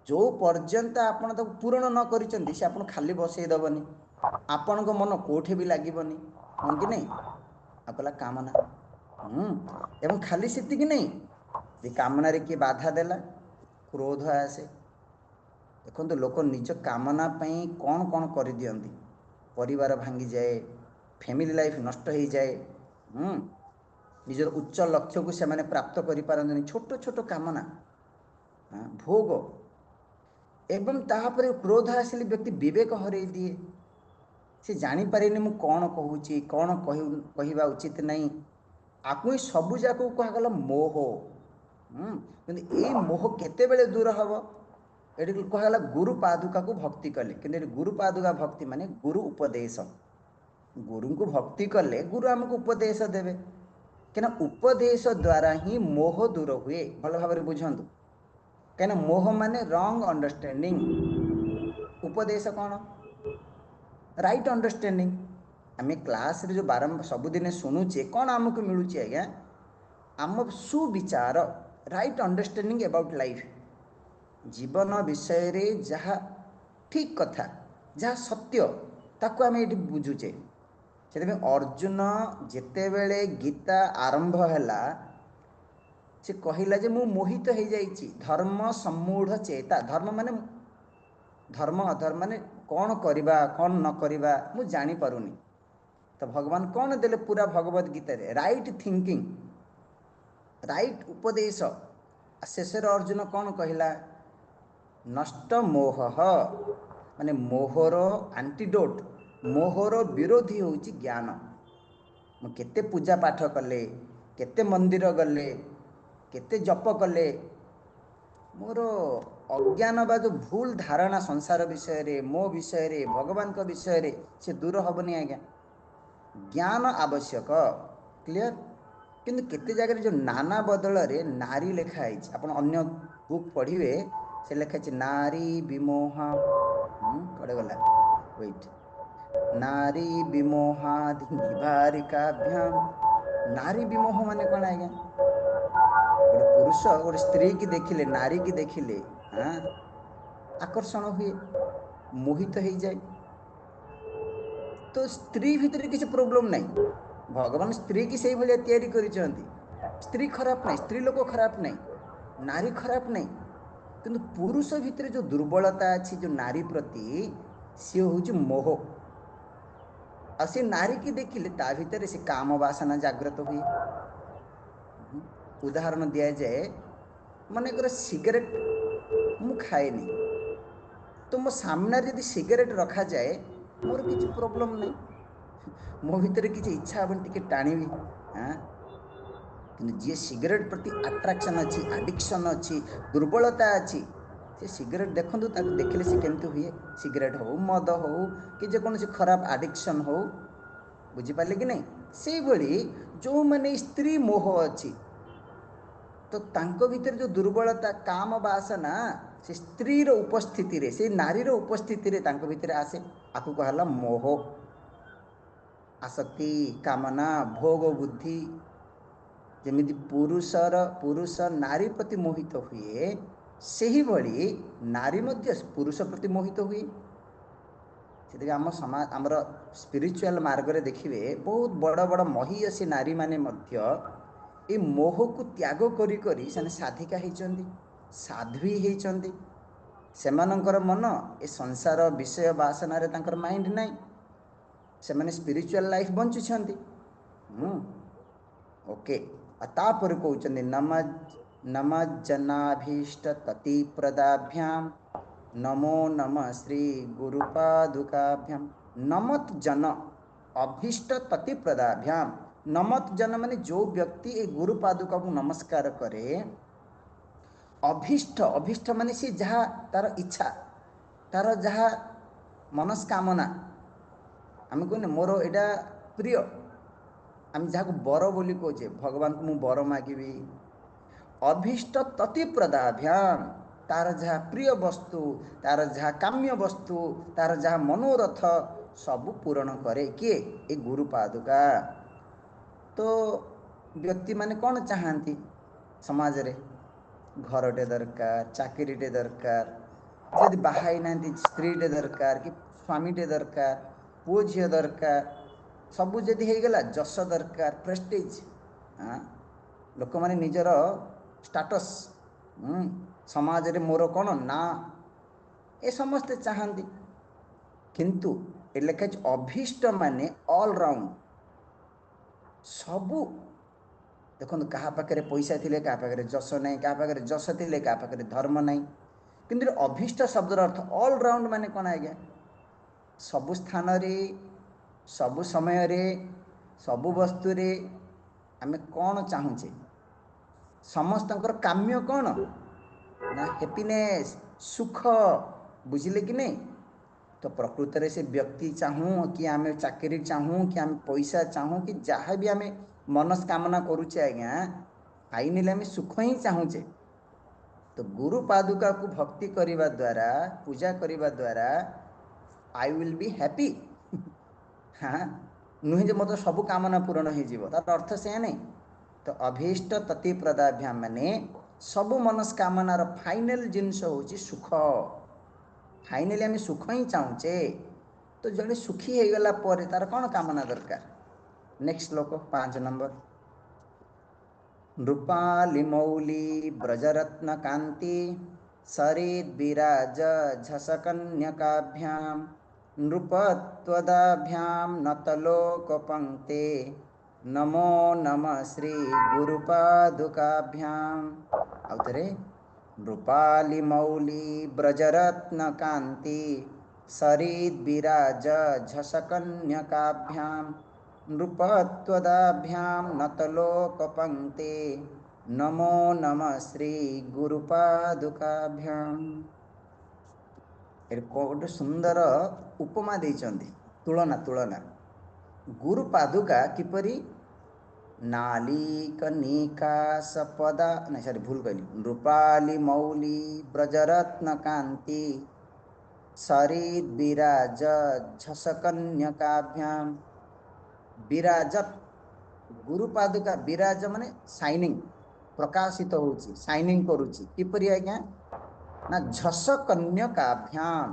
ଯେଉଁ ପର୍ଯ୍ୟନ୍ତ ଆପଣ ତାକୁ ପୂରଣ ନ କରିଛନ୍ତି, ସେ ଆପଣ ଖାଲି ବସେଇ ଦେବନି, ଆପଣଙ୍କ ମନ କେଉଁଠି ବି ଲାଗିବନି, ହଁ କି ନାହିଁ? ଆଉ କହିଲା କାମନା। ଏବଂ ଖାଲି ସେତିକି ନାହିଁ, ଯେ କାମନାରେ କିଏ ବାଧା ଦେଲା, କ୍ରୋଧ ଆସେ। ଦେଖନ୍ତୁ, ଲୋକ ନିଜ କାମନା ପାଇଁ କ'ଣ କ'ଣ କରିଦିଅନ୍ତି। ପରିବାର ଭାଙ୍ଗିଯାଏ, ଫ୍ୟାମିଲି ଲାଇଫ୍ ନଷ୍ଟ ହେଇଯାଏ, ନିଜର ଉଚ୍ଚ ଲକ୍ଷ୍ୟକୁ ସେମାନେ ପ୍ରାପ୍ତ କରିପାରନ୍ତିନି। ଛୋଟ ଛୋଟ କାମନା, ଭୋଗ। ଏବଂ ତାପରେ କ୍ରୋଧ ଆସିଲେ ବ୍ୟକ୍ତି ବିବେକ ହରେଇ ଦିଏ। ସେ ଜାଣିପାରେନି ମୁଁ କ'ଣ କହୁଛି, କ'ଣ କହିବା ଉଚିତ ନାହିଁ। ଆକୁ ହିଁ ସବୁ ଯାକକୁ କୁହାଗଲା ମୋହ। କିନ୍ତୁ ଏଇ ମୋହ କେତେବେଳେ ଦୂର ହେବ? ଏଠି କୁହାଗଲା ଗୁରୁ ପାଦୁକାକୁ ଭକ୍ତି କଲେ। କିନ୍ତୁ ଏଠି ଗୁରୁ ପାଦୁକା ଭକ୍ତି ମାନେ ଗୁରୁ ଉପଦେଶ। ଗୁରୁଙ୍କୁ ଭକ୍ତି କଲେ ଗୁରୁ ଆମକୁ ଉପଦେଶ ଦେବେ, କାହିଁକିନା ଉପଦେଶ ଦ୍ୱାରା ହିଁ ମୋହ ଦୂର ହୁଏ। ଭଲ ଭାବରେ ବୁଝନ୍ତୁ, କାହିଁକିନା ମୋହ ମାନେ ରଙ୍ଗ ଅଣ୍ଡରଷ୍ଟାଣ୍ଡିଂ। ଉପଦେଶ କ'ଣ? Right understanding. ଆମେ କ୍ଲାସ୍ରେ ଯେଉଁ ବାରମ୍ବାର ସବୁଦିନେ ଶୁଣୁଛେ, କ'ଣ ଆମକୁ ମିଳୁଛି ଆଜ୍ଞା? ଆମ ସୁବିଚାର, ରାଇଟ୍ ଅଣ୍ଡରଷ୍ଟାଣ୍ଡିଂ ଏବାଉଟ୍ ଲାଇଫ୍। ଜୀବନ ବିଷୟରେ ଯାହା ଠିକ୍ କଥା, ଯାହା ସତ୍ୟ, ତାକୁ ଆମେ ଏଇଠି ବୁଝୁଛେ। ସେଥିପାଇଁ ଅର୍ଜୁନ ଯେତେବେଳେ ଗୀତା ଆରମ୍ଭ ହେଲା, ସେ କହିଲା ଯେ ମୁଁ ମୋହିତ ହେଇଯାଇଛି, ଧର୍ମ ସମ୍ମୂଢ଼ ଚେତା। ଧର୍ମ ମାନେ ଧର୍ମ, ଅଧର୍ମ ମାନେ କ'ଣ କରିବା କ'ଣ ନ କରିବା ମୁଁ ଜାଣିପାରୁନି। ତ ଭଗବାନ କ'ଣ ଦେଲେ ପୁରା ଭଗବତ ଗୀତାରେ? ରାଇଟ୍ ଥିଙ୍କିଂ, ରାଇଟ୍ ଉପଦେଶ। ଆଉ ଶେଷରେ ଅର୍ଜୁନ କ'ଣ କହିଲା? ନଷ୍ଟ ମୋହ, ମାନେ ମୋହର ଆଣ୍ଟିଡୋଟ୍, ମୋହର ବିରୋଧୀ ହେଉଛି ଜ୍ଞାନ। ମୁଁ କେତେ ପୂଜା ପାଠ କଲେ, କେତେ ମନ୍ଦିର ଗଲେ, କେତେ ଜପ କଲେ, ମୋର ଅଜ୍ଞାନ ବା ଯେଉଁ ଭୁଲ ଧାରଣା ସଂସାର ବିଷୟରେ, ମୋ ବିଷୟରେ, ଭଗବାନଙ୍କ ବିଷୟରେ, ସେ ଦୂର ହେବନି ଆଜ୍ଞା। ଜ୍ଞାନ ଆବଶ୍ୟକ। କ୍ଲିଅର? କିନ୍ତୁ କେତେ ଜାଗାରେ ଯେଉଁ ନାନା ବଦଳରେ ନାରୀ ଲେଖା ହେଇଛି, ଆପଣ ଅନ୍ୟ ବୁକ୍ ପଢ଼ିବେ, ସେ ଲେଖା ହେଇଛି ନାରୀ ବିମୋହ। କୁଆଡ଼େ ଗଲା? ୱେଟ୍। ନାରୀ ବିମୋହାଦି ନିବାରିକାଭ୍ୟାମ। ନାରୀ ବିମୋହ ମାନେ କ'ଣ ଆଜ୍ଞା? ଗୋଟେ ପୁରୁଷ ଗୋଟେ ସ୍ତ୍ରୀ କି ଦେଖିଲେ, ନାରୀ କି ଦେଖିଲେ, ହଁ, ଆକର୍ଷଣ ହୁଏ, ମୋହିତ ହେଇଯାଏ। ତ ସ୍ତ୍ରୀ ଭିତରେ କିଛି ପ୍ରୋବ୍ଲେମ୍ ନାହିଁ। ଭଗବାନ ସ୍ତ୍ରୀ କି ସେଇଭଳିଆ ତିଆରି କରିଛନ୍ତି। ସ୍ତ୍ରୀ ଖରାପ ନାହିଁ, ସ୍ତ୍ରୀ ଲୋକ ଖରାପ ନାହିଁ, ନାରୀ ଖରାପ ନାହିଁ। କିନ୍ତୁ ପୁରୁଷ ଭିତରେ ଯେଉଁ ଦୁର୍ବଳତା ଅଛି, ଯେଉଁ ନାରୀ ପ୍ରତି, ସିଏ ହେଉଛି ମୋହ। ଆଉ ସେ ନାରୀକି ଦେଖିଲେ ତା ଭିତରେ ସେ କାମ ବାସନା ଜାଗ୍ରତ ହୁଏ। ଉଦାହରଣ ଦିଆଯାଏ, ମନେକର ସିଗାରେଟ ମୁଁ ଖାଏନି, ତ ମୋ ସାମ୍ନାରେ ଯଦି ସିଗାରେଟ ରଖାଯାଏ, ମୋର କିଛି ପ୍ରୋବ୍ଲେମ୍ ନାହିଁ, ମୋ ଭିତରେ କିଛି ଇଚ୍ଛା ହେବନି ଟିକେ ଟାଣିବି। ହଁ, କିନ୍ତୁ ଯିଏ ସିଗାରେଟ ପ୍ରତି ଆଟ୍ରାକ୍ସନ୍ ଅଛି, ଆଡ଼ିକ୍ସନ୍ ଅଛି, ଦୁର୍ବଳତା ଅଛି, ସେ ସିଗାରେଟ ଦେଖନ୍ତୁ, ତାକୁ ଦେଖିଲେ ସେ କେମିତି ହୁଏ। ସିଗାରେଟ ହଉ, ମଦ ହଉ, କି ଯେକୌଣସି ଖରାପ ଆଡ଼ିକ୍ସନ୍ ହଉ, ବୁଝିପାରିଲେ କି ନାହିଁ? ସେଇଭଳି ଯେଉଁମାନେ ସ୍ତ୍ରୀ ମୋହ ଅଛି, ତ ତାଙ୍କ ଭିତରେ ଯେଉଁ ଦୁର୍ବଳତା, କାମ ବାସନା, ସେ ସ୍ତ୍ରୀର ଉପସ୍ଥିତିରେ, ସେଇ ନାରୀର ଉପସ୍ଥିତିରେ ତାଙ୍କ ଭିତରେ ଆସେ। ଆକୁ କୁହାହେଲା ମୋହ, ଆସକ୍ତି, କାମନା, ଭୋଗ ବୁଦ୍ଧି। ଯେମିତି ପୁରୁଷ ନାରୀ ପ୍ରତି ମୋହିତ ହୁଏ, ସେହିଭଳି ନାରୀ ମଧ୍ୟ ପୁରୁଷ ପ୍ରତି ମୋହିତ ହୁଏ। ସେଥିପାଇଁ ଆମ ସମାଜ, ଆମର ସ୍ପିରିଚୁଆଲ ମାର୍ଗରେ ଦେଖିବେ, ବହୁତ ବଡ଼ ବଡ଼ ମହୀୟସୀ ନାରୀମାନେ ମଧ୍ୟ ଏ ମୋହକୁ ତ୍ୟାଗ କରି କରି ସେମାନେ ସାଧିକା ହେଇଛନ୍ତି, ସାଧ୍ୱୀ ହେଇଛନ୍ତି। ସେମାନଙ୍କର ମନ ଏ ସଂସାର ବିଷୟ ବାସନାରେ ତାଙ୍କର ମାଇଣ୍ଡ ନାହିଁ, ସେମାନେ ସ୍ପିରିଚୁଆଲ ଲାଇଫ୍ ବଞ୍ଚୁଛନ୍ତି। ଓକେ। ଆଉ ତାପରେ କହୁଛନ୍ତି ନମଜ୍ଜନାଭୀଷ୍ଟ ତତିପ୍ରଦାଭ୍ୟାମ ନମୋ ନମ ଶ୍ରୀ ଗୁରୁପାଦୁକାଭ୍ୟାମ। ନମତ୍ ଜନ ଅଭୀଷ୍ଟ ତତିପ୍ରଦାଭ୍ୟାମ। ନମତ୍ ଜନ ମାନେ ଯେଉଁ ବ୍ୟକ୍ତି ଏ ଗୁରୁ ପାଦୁକାକୁ ନମସ୍କାର କରେ, ଅଭୀଷ୍ଟ, ଅଭୀଷ୍ଟ ମାନେ ସେ ଯାହା ତାର ଇଚ୍ଛା, ତାର ଯାହା ମନସ୍କାମନା, ଆମେ କହୁନେ ମୋର ଏଇଟା ପ୍ରିୟ, ଆମେ ଯାହାକୁ ବର ବୋଲି କହୁଛେ, ଭଗବାନଙ୍କୁ ମୁଁ ବର ମାଗିବି। ଅଭୀଷ୍ଟ ତତିପ୍ରଦାଭ୍ୟାମ, ତାର ଯାହା ପ୍ରିୟ ବସ୍ତୁ, ତାର ଯାହା କାମ୍ୟ ବସ୍ତୁ, ତାର ଯାହା ମନୋରଥ ସବୁ ପୂରଣ କରେ କିଏ? ଏ ଗୁରୁ ପାଦୁକା। ତ ବ୍ୟକ୍ତିମାନେ କ'ଣ ଚାହାନ୍ତି ସମାଜରେ? ଘରଟେ ଦରକାର, ଚାକିରିଟେ ଦରକାର, ଯଦି ବାହା ହେଇନାହାନ୍ତି ସ୍ତ୍ରୀଟେ ଦରକାର କି ସ୍ୱାମୀଟେ ଦରକାର, ପୁଅ ଝିଅ ଦରକାର, ସବୁ ଯଦି ହେଇଗଲା ଯଶ ଦରକାର, ପ୍ରେଷ୍ଟିଜ। ହଁ, ଲୋକମାନେ ନିଜର ଷ୍ଟାଟସ୍, ସମାଜରେ ମୋର କ'ଣ ନା, ଏ ସମସ୍ତେ ଚାହାନ୍ତି। କିନ୍ତୁ ଏ ଲେଖା ହେଇଛି ଅଭୀଷ୍ଟ ମାନେ ଅଲରାଉଣ୍ଡ ସବୁ। ଦେଖନ୍ତୁ, କାହା ପାଖରେ ପଇସା ଥିଲେ କାହା ପାଖରେ ଯଶ ନାହିଁ, କାହା ପାଖରେ ଯଶ ଥିଲେ କାହା ପାଖରେ ଧର୍ମ ନାହିଁ। କିନ୍ତୁ ଅଭୀଷ୍ଟ ଶବ୍ଦର ଅର୍ଥ ଅଲରାଉଣ୍ଡ ମାନେ କ'ଣ ଆଜ୍ଞା? ସବୁ ସ୍ଥାନରେ, ସବୁ ସମୟରେ, ସବୁ ବସ୍ତୁରେ ଆମେ କ'ଣ ଚାହୁଁଛେ? ସମସ୍ତଙ୍କର କାମ୍ୟ କ'ଣ ନା ହ୍ୟାପିନେସ୍, ସୁଖ। ବୁଝିଲେ କି ନାଇଁ? ତ ପ୍ରକୃତରେ ସେ ବ୍ୟକ୍ତି ଚାହୁଁ କି ଆମେ ଚାକିରି ଚାହୁଁ କି ଆମେ ପଇସା ଚାହୁଁ କି ଯାହା ବି ଆମେ ମନସ୍କାମନା କରୁଛେ ଆଜ୍ଞା, ଫାଇନାଲି ଆମେ ସୁଖ ହିଁ ଚାହୁଁଛେ। ତ ଗୁରୁ ପାଦୁକାକୁ ଭକ୍ତି କରିବା ଦ୍ୱାରା, ପୂଜା କରିବା ଦ୍ୱାରା I will be happy. ହଁ, ନୁହେଁ ଯେ ମୋର ସବୁ କାମନା ପୂରଣ ହେଇଯିବ, ତାର ଅର୍ଥ ସେୟା ନାହିଁ। ତ ଅଭୀଷ୍ଟ ତତିପ୍ରଦାଭ୍ୟାମ ମାନେ ସବୁ ମନସ୍କାମନାର ଫାଇନାଲ ଜିନିଷ ହେଉଛି ସୁଖ। ଫାଇନାଲି ଆମେ ସୁଖ ହିଁ ଚାହୁଁଛେ। ତ ଜଣେ ସୁଖୀ ହେଇଗଲା ପରେ ତାର କ'ଣ କାମନା ଦରକାର? ନେକ୍ସଟ ଶ୍ଲୋକ 5 ନମ୍ବର। ନୃପାଲି ମୌଲି ବ୍ରଜରତ୍ନ କାନ୍ତି ସରିଦ୍ ବିରାଜ ଝସକନ୍ୟକାଭ୍ୟାମ ନୃପତ୍ୱଦାଭ୍ୟାମ ନତଲୋକ ପଙ୍କ୍ତେ ନମୋ ନମ ଶ୍ରୀ ଗୁରୁପାଦୁକାଭ୍ୟାମ। ଆଉ ଥରେ, ନୃପାଲି ମୌଲି ବ୍ରଜରତ୍ନ କାନ୍ତି ସରିଦ୍ ବିରାଜ ଝସକନ୍ୟକାଭ୍ୟାମ ନୃପତ୍ୱଦାଭ୍ୟାମ ନତଲୋକ ପଙ୍କ୍ତେ ନମୋ ନମ ଶ୍ରୀ ଗୁରୁପାଦୁକାଭ୍ୟାମ। ଏଠି ଗୋଟେ ସୁନ୍ଦର ଉପମା ଦେଇଛନ୍ତି, ତୁଳନା ତୁଳନା। ଗୁରୁ ପାଦୁକା କିପରି ନାଲିକ ନିକାଶ ପଦା, ନାଇଁ ସରି ଭୁଲ କହିଲି, ନୃପାଲି ମୌଲି ବ୍ରଜରତ୍ନ କାନ୍ତି ସରିଦ୍ ବିରାଜ ଝସକନ୍ୟକାଭ୍ୟାମ। ବିରାଜତ, ଗୁରୁ ପାଦୁକା ବିରାଜ ମାନେ ସାଇନିଂ, ପ୍ରକାଶିତ ହଉଛି, ସାଇନିଂ କରୁଛି। କିପରି ଆଜ୍ଞା? ନା ଝସ କନ୍ୟକାଭ୍ୟାମ।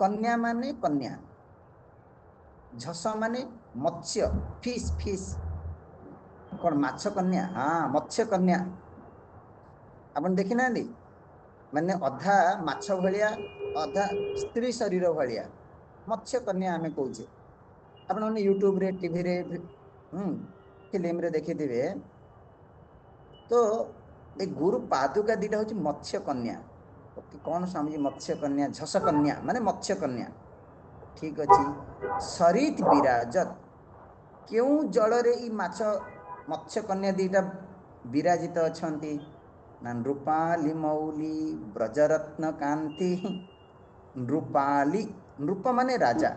କନ୍ୟା ମାନେ କନ୍ୟା, ଝସ ମାନେ ମତ୍ସ୍ୟ, ଫିସ୍ ଫିସ୍ କ'ଣ ମାଛ କନ୍ୟା? ହଁ, ମତ୍ସ୍ୟ କନ୍ୟା। ଆପଣ ଦେଖିନାହାନ୍ତି? ମାନେ ଅଧା ମାଛ ଭଳିଆ, ଅଧା ସ୍ତ୍ରୀ ଶରୀର ଭଳିଆ, ମତ୍ସ୍ୟ କନ୍ୟା ଆମେ କହୁଛେ। ଆପଣମାନେ ୟୁଟ୍ୟୁବରେ, ଟିଭିରେ, ଫିଲ୍ମରେ ଦେଖିଥିବେ। ତ ଏ ଗୁରୁ ପାଦୁକା ଦିଟା ହଉଛି ମତ୍ସ୍ୟ କନ୍ୟା। କ'ଣ ସ୍ୱାମୀଜୀ ମତ୍ସ୍ୟ କନ୍ୟା? ଝସ କନ୍ୟା ମାନେ ମତ୍ସ୍ୟ କନ୍ୟା। ଠିକ ଅଛି। ସରିତ ବିରାଜତ, କେଉଁ ଜଳରେ ଏଇ ମାଛ ମତ୍ସ୍ୟ କନ୍ୟା ଦିଟା ବିରାଜିତ ଅଛନ୍ତି? ନା ନୃପାଲି ମୌଲି ବ୍ରଜରତ୍ନ କାନ୍ତି। ନୃପାଲି, ନୃପ ମାନେ ରାଜା,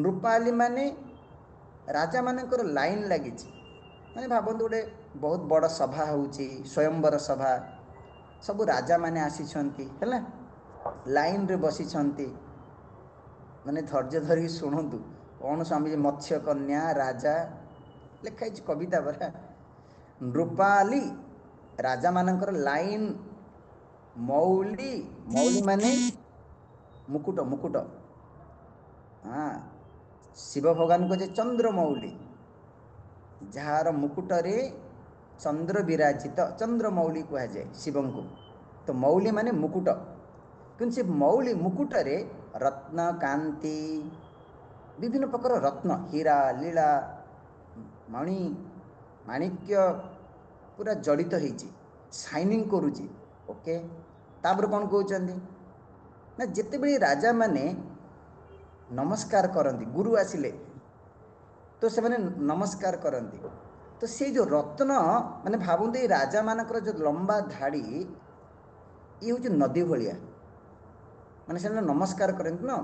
ନୃପାଲି ମାନେ ରାଜାମାନଙ୍କର ଲାଇନ୍ ଲାଗିଛି। ମାନେ ଭାବନ୍ତୁ ଗୋଟେ ବହୁତ ବଡ଼ ସଭା ହେଉଛି, ସ୍ୱୟଂବର ସଭା, ସବୁ ରାଜାମାନେ ଆସିଛନ୍ତି, ହେଲା ଲାଇନ୍ରେ ବସିଛନ୍ତି। ମାନେ ଧୈର୍ଯ୍ୟ ଧରିକି ଶୁଣନ୍ତୁ କ'ଣ ସ୍ୱାମୀଜୀ ମତ୍ସ୍ୟ କନ୍ୟା ରାଜା ଲେଖା ହେଇଛି କବିତା ପରା। ନୃପାଲି ରାଜାମାନଙ୍କର ଲାଇନ୍, ମୌଲି, ମୌଲି ମାନେ ମୁକୁଟ, ମୁକୁଟ। ହଁ, ଶିବ ଭଗବାନଙ୍କୁ ଯେ ଚନ୍ଦ୍ରମୌଲି, ଯାହାର ମୁକୁଟରେ ଚନ୍ଦ୍ର ବିରାଜିତ, ଚନ୍ଦ୍ରମୌଳି କୁହାଯାଏ ଶିବଙ୍କୁ। ତ ମୌଳି ମାନେ ମୁକୁଟ, କିନ୍ତୁ ସେ ମୌଳି ମୁକୁଟରେ ରତ୍ନ କାନ୍ତି, ବିଭିନ୍ନ ପ୍ରକାର ରତ୍ନ, ହୀରା, ଲୀଳା, ମଣି, ମାଣିକ୍ୟ ପୁରା ଜଡ଼ିତ ହେଇଛି, ସାଇନିଂ କରୁଛି। ଓକେ, ତାପରେ କ'ଣ କହୁଛନ୍ତି ନା, ଯେତେବେଳେ ରାଜାମାନେ ନମସ୍କାର କରନ୍ତି, ଗୁରୁ ଆସିଲେ ତ ସେମାନେ ନମସ୍କାର କରନ୍ତି, ତ ସେଇ ଯେଉଁ ରତ୍ନ, ମାନେ ଭାବନ୍ତୁ ଏଇ ରାଜାମାନଙ୍କର ଯେଉଁ ଲମ୍ବା ଧାଡ଼ି, ଇଏ ହେଉଛି ନଦୀ ଭଳିଆ, ମାନେ ସେମାନେ ନମସ୍କାର କରନ୍ତି ନା,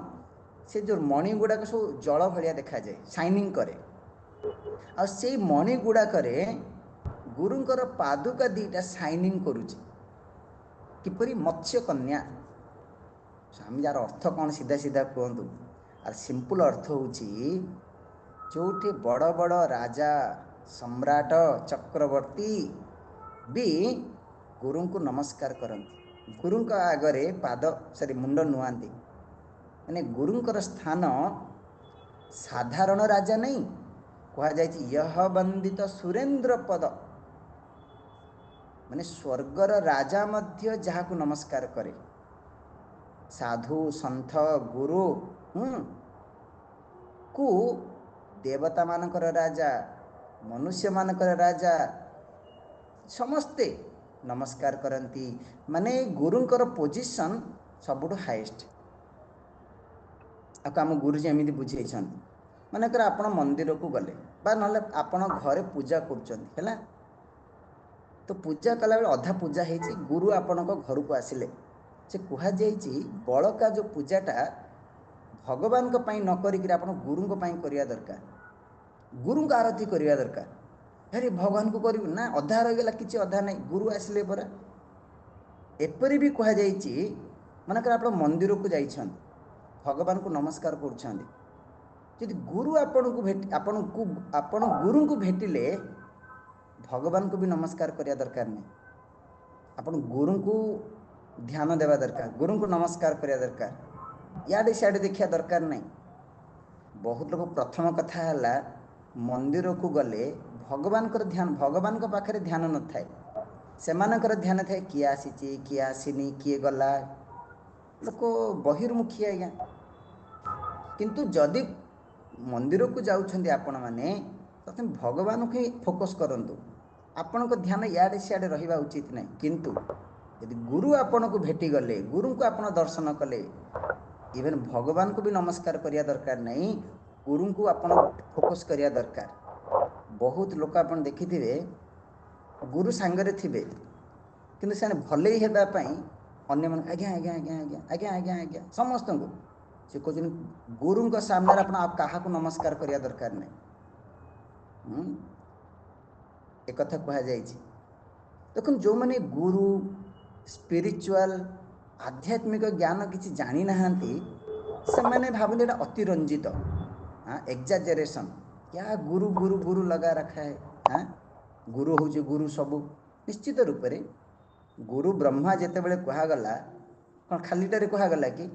ସେ ଯେଉଁ ମଣି ଗୁଡ଼ାକ ସବୁ ଜଳ ଭଳିଆ ଦେଖାଯାଏ, ସାଇନିଂ କରେ। ଆଉ ସେଇ ମଣି ଗୁଡ଼ାକରେ ଗୁରୁଙ୍କର ପାଦୁକା ଦୁଇଟା ସାଇନିଂ କରୁଛି, କିପରି ମତ୍ସ୍ୟ କନ୍ୟା। ସ୍ୱାମୀ ଯାର ଅର୍ଥ କ'ଣ ସିଧା ସିଧା କୁହନ୍ତୁ। ଆଉ ସିମ୍ପଲ୍ ଅର୍ଥ ହେଉଛି ଯେଉଁଠି ବଡ଼ ବଡ଼ ରାଜା, ସମ୍ରାଟ, ଚକ୍ରବର୍ତ୍ତୀ ବି ଗୁରୁଙ୍କୁ ନମସ୍କାର କରନ୍ତି, ଗୁରୁଙ୍କ ଆଗରେ ପାଦ ସରି ମୁଣ୍ଡ ନୁଆନ୍ତି, ମାନେ ଗୁରୁଙ୍କର ସ୍ଥାନ ସାଧାରଣ ରାଜା ନାହିଁ। କୁହାଯାଇଛି ୟହ ବନ୍ଦିତ ସୁରେନ୍ଦ୍ର ପଦ, ମାନେ ସ୍ୱର୍ଗର ରାଜା ମଧ୍ୟ ଯାହାକୁ ନମସ୍କାର କରେ, ସାଧୁ ସନ୍ଥ ଗୁରୁ କୁ ଦେବତାମାନଙ୍କର ରାଜା, ମନୁଷ୍ୟମାନଙ୍କର ରାଜା ସମସ୍ତେ ନମସ୍କାର କରନ୍ତି। ମାନେ ଗୁରୁଙ୍କର ପୋଜିସନ୍ ସବୁଠୁ ହାଏଷ୍ଟ। ଆକୁ ଆମ ଗୁରୁଜୀ ଏମିତି ବୁଝେଇଛନ୍ତି, ମନେକର ଆପଣ ମନ୍ଦିରକୁ ଗଲେ ବା ନହେଲେ ଆପଣ ଘରେ ପୂଜା କରୁଛନ୍ତି, ହେଲା ତ ପୂଜା କଲାବେଳେ ଅଧା ପୂଜା ହେଇଛି, ଗୁରୁ ଆପଣଙ୍କ ଘରକୁ ଆସିଲେ, ସେ କୁହାଯାଇଛି ବଳକା ଯେଉଁ ପୂଜାଟା ଭଗବାନଙ୍କ ପାଇଁ ନ କରିକିରି ଆପଣ ଗୁରୁଙ୍କ ପାଇଁ କରିବା ଦରକାର, ଗୁରୁଙ୍କ ଆରତି କରିବା ଦରକାର। ଆରେ ଭଗବାନଙ୍କୁ କରିବୁ ନା, ଅଧା ରହିଗଲା, କିଛି ଅଧା ନାହିଁ, ଗୁରୁ ଆସିଲେ ପରା। ଏପରି ବି କୁହାଯାଇଛି, ମନେକର ଆପଣ ମନ୍ଦିରକୁ ଯାଇଛନ୍ତି, ଭଗବାନଙ୍କୁ ନମସ୍କାର କରୁଛନ୍ତି, ଯଦି ଗୁରୁ ଆପଣଙ୍କୁ ଭେଟି ଆପଣଙ୍କୁ ଆପଣ ଗୁରୁଙ୍କୁ ଭେଟିଲେ ଭଗବାନଙ୍କୁ ବି ନମସ୍କାର କରିବା ଦରକାର ନାହିଁ, ଆପଣ ଗୁରୁଙ୍କୁ ଧ୍ୟାନ ଦେବା ଦରକାର, ଗୁରୁଙ୍କୁ ନମସ୍କାର କରିବା ଦରକାର, ଇଆଡ଼େ ସିଆଡ଼େ ଦେଖିବା ଦରକାର ନାହିଁ। ବହୁତ ଲୋକ, ପ୍ରଥମ କଥା ହେଲା ମନ୍ଦିରକୁ ଗଲେ ଭଗବାନଙ୍କର ଧ୍ୟାନ, ଭଗବାନଙ୍କ ପାଖରେ ଧ୍ୟାନ ନଥାଏ, ସେମାନଙ୍କର ଧ୍ୟାନ ଥାଏ କିଏ ଆସିଛି, କିଏ ଆସିନି, କିଏ ଗଲା, ଲୋକ ବହିର୍ମୁଖୀ ଆଜ୍ଞା। କିନ୍ତୁ ଯଦି ମନ୍ଦିରକୁ ଯାଉଛନ୍ତି ଆପଣମାନେ, ପ୍ରଥମେ ଭଗବାନଙ୍କୁ ହିଁ ଫୋକସ୍ କରନ୍ତୁ, ଆପଣଙ୍କ ଧ୍ୟାନ ଇଆଡ଼େ ସିଆଡ଼େ ରହିବା ଉଚିତ ନାହିଁ। କିନ୍ତୁ ଯଦି ଗୁରୁ ଆପଣଙ୍କୁ ଭେଟିଗଲେ, ଗୁରୁଙ୍କୁ ଆପଣ ଦର୍ଶନ କଲେ, ଇଭେନ୍ ଭଗବାନଙ୍କୁ ବି ନମସ୍କାର କରିବା ଦରକାର ନାହିଁ, ଗୁରୁଙ୍କୁ ଆପଣ ଫୋକସ୍ କରିବା ଦରକାର। ବହୁତ ଲୋକ ଆପଣ ଦେଖିଥିବେ ଗୁରୁ ସାଙ୍ଗରେ ଥିବେ, କିନ୍ତୁ ସେମାନେ ଭଲେଇ ହେବା ପାଇଁ ଅନ୍ୟମାନଙ୍କୁ ଆଜ୍ଞା ଆଜ୍ଞା ଆଜ୍ଞା ଆଜ୍ଞା ଆଜ୍ଞା ଆଜ୍ଞା ଆଜ୍ଞା ସମସ୍ତଙ୍କୁ ସେ କହୁଛନ୍ତି। ଗୁରୁଙ୍କ ସାମ୍ନାରେ ଆପଣ ଆଉ କାହାକୁ ନମସ୍କାର କରିବା ଦରକାର ନାହିଁ। ଏକଥା କୁହାଯାଇଛି। ଦେଖନ୍ତୁ, ଯେଉଁମାନେ ଗୁରୁ ସ୍ପିରିଚୁଆଲ ଆଧ୍ୟାତ୍ମିକ ଜ୍ଞାନ କିଛି ଜାଣିନାହାନ୍ତି, ସେମାନେ ଭାବନ୍ତି ଏଇଟା ଅତିରଞ୍ଜିତ, ହଁ ଏକ୍ଜାଜେରେସନ୍, କ୍ୟା ଗୁରୁ ଗୁରୁ ଗୁରୁ ଲଗା ରଖା ହେ, ହଁ ଗୁରୁ ହେଉଛି ଗୁରୁ ସବୁ। ନିଶ୍ଚିତ ରୂପରେ ଗୁରୁ ବ୍ରହ୍ମା ଯେତେବେଳେ କୁହାଗଲା, କ'ଣ ଖାଲିଟାରେ କୁହାଗଲା କି?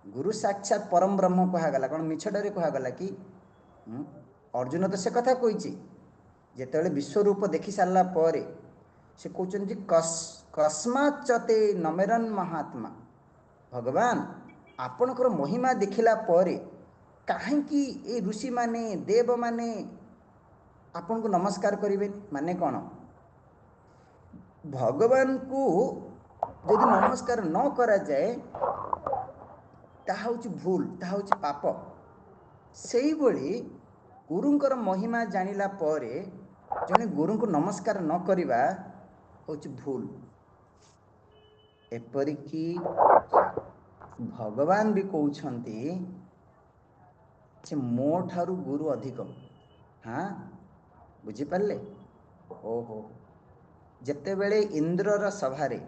ଗୁରୁ ସାକ୍ଷାତ ପରମ ବ୍ରହ୍ମ କୁହାଗଲା, କ'ଣ ମିଛଟାରେ କୁହାଗଲା କି? ଅର୍ଜୁନ ତ ସେ କଥା କହିଛି, ଯେତେବେଳେ ବିଶ୍ୱରୂପ ଦେଖି ସାରିଲା ପରେ ସେ କହୁଛନ୍ତି କସ୍ମାଚତେ ନମେରନ୍ ମହାତ୍ମା, ଭଗବାନ ଆପଣଙ୍କର ମହିମା ଦେଖିଲା ପରେ କାହିଁକି ଏ ଋଷିମାନେ ଦେବମାନେ ଆପଣଙ୍କୁ ନମସ୍କାର କରିବେନି? ମାନେ କ'ଣ, ଭଗବାନଙ୍କୁ ଯଦି ନମସ୍କାର ନ କରାଯାଏ ତାହା ହେଉଛି ଭୁଲ, ତାହା ହେଉଛି ପାପ। ସେଇଭଳି ଗୁରୁଙ୍କର ମହିମା ଜାଣିଲା ପରେ ଜଣେ ଗୁରୁଙ୍କୁ ନମସ୍କାର ନ କରିବା ହେଉଛି ଭୁଲ। ଏପରିକି ଭଗବାନ ବି କହୁଛନ୍ତି ଯେ ମୋ ଠାରୁ ଗୁରୁ ଅଧିକ। ହଁ, ବୁଝିପାରିଲେ? ଓହୋ, ଯେତେବେଳେ ଇନ୍ଦ୍ରର ସଭାରେ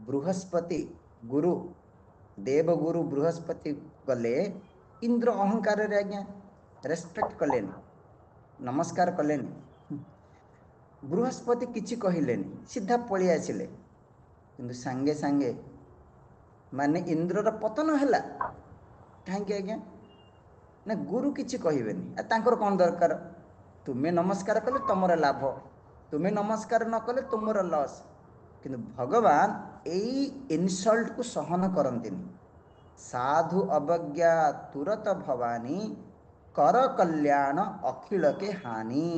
ବୃହସ୍ପତି ଗୁରୁ, ଦେବଗୁରୁ ବୃହସ୍ପତି ଗଲେ, ଇନ୍ଦ୍ର ଅହଙ୍କାରରେ ଆଜ୍ଞା ରେସପେକ୍ଟ କଲେନି, ନମସ୍କାର କଲେନି। ବୃହସ୍ପତି କିଛି କହିଲେନି, ସିଧା ପଳେଇ ଆସିଲେ। କିନ୍ତୁ ସାଙ୍ଗେ ସାଙ୍ଗେ ମାନେ ଇନ୍ଦ୍ରର ପତନ ହେଲା। କାହିଁକି ଆଜ୍ଞା? ନା ଗୁରୁ କିଛି କହିବେନି, ଆଉ ତାଙ୍କର କ'ଣ ଦରକାର? ତୁମେ ନମସ୍କାର କଲେ ତମର ଲାଭ, ତୁମେ ନମସ୍କାର ନ କଲେ ତୁମର ଲସ୍। କିନ୍ତୁ ଭଗବାନ ଏଇ ଇନସଲ୍ଟକୁ ସହନ କରନ୍ତିନି। ସାଧୁ ଅବଜ୍ଞା ତୁରତ ଭବାନୀ, କର କଲ୍ୟାଣ ଅଖିଳକେ ହାନି।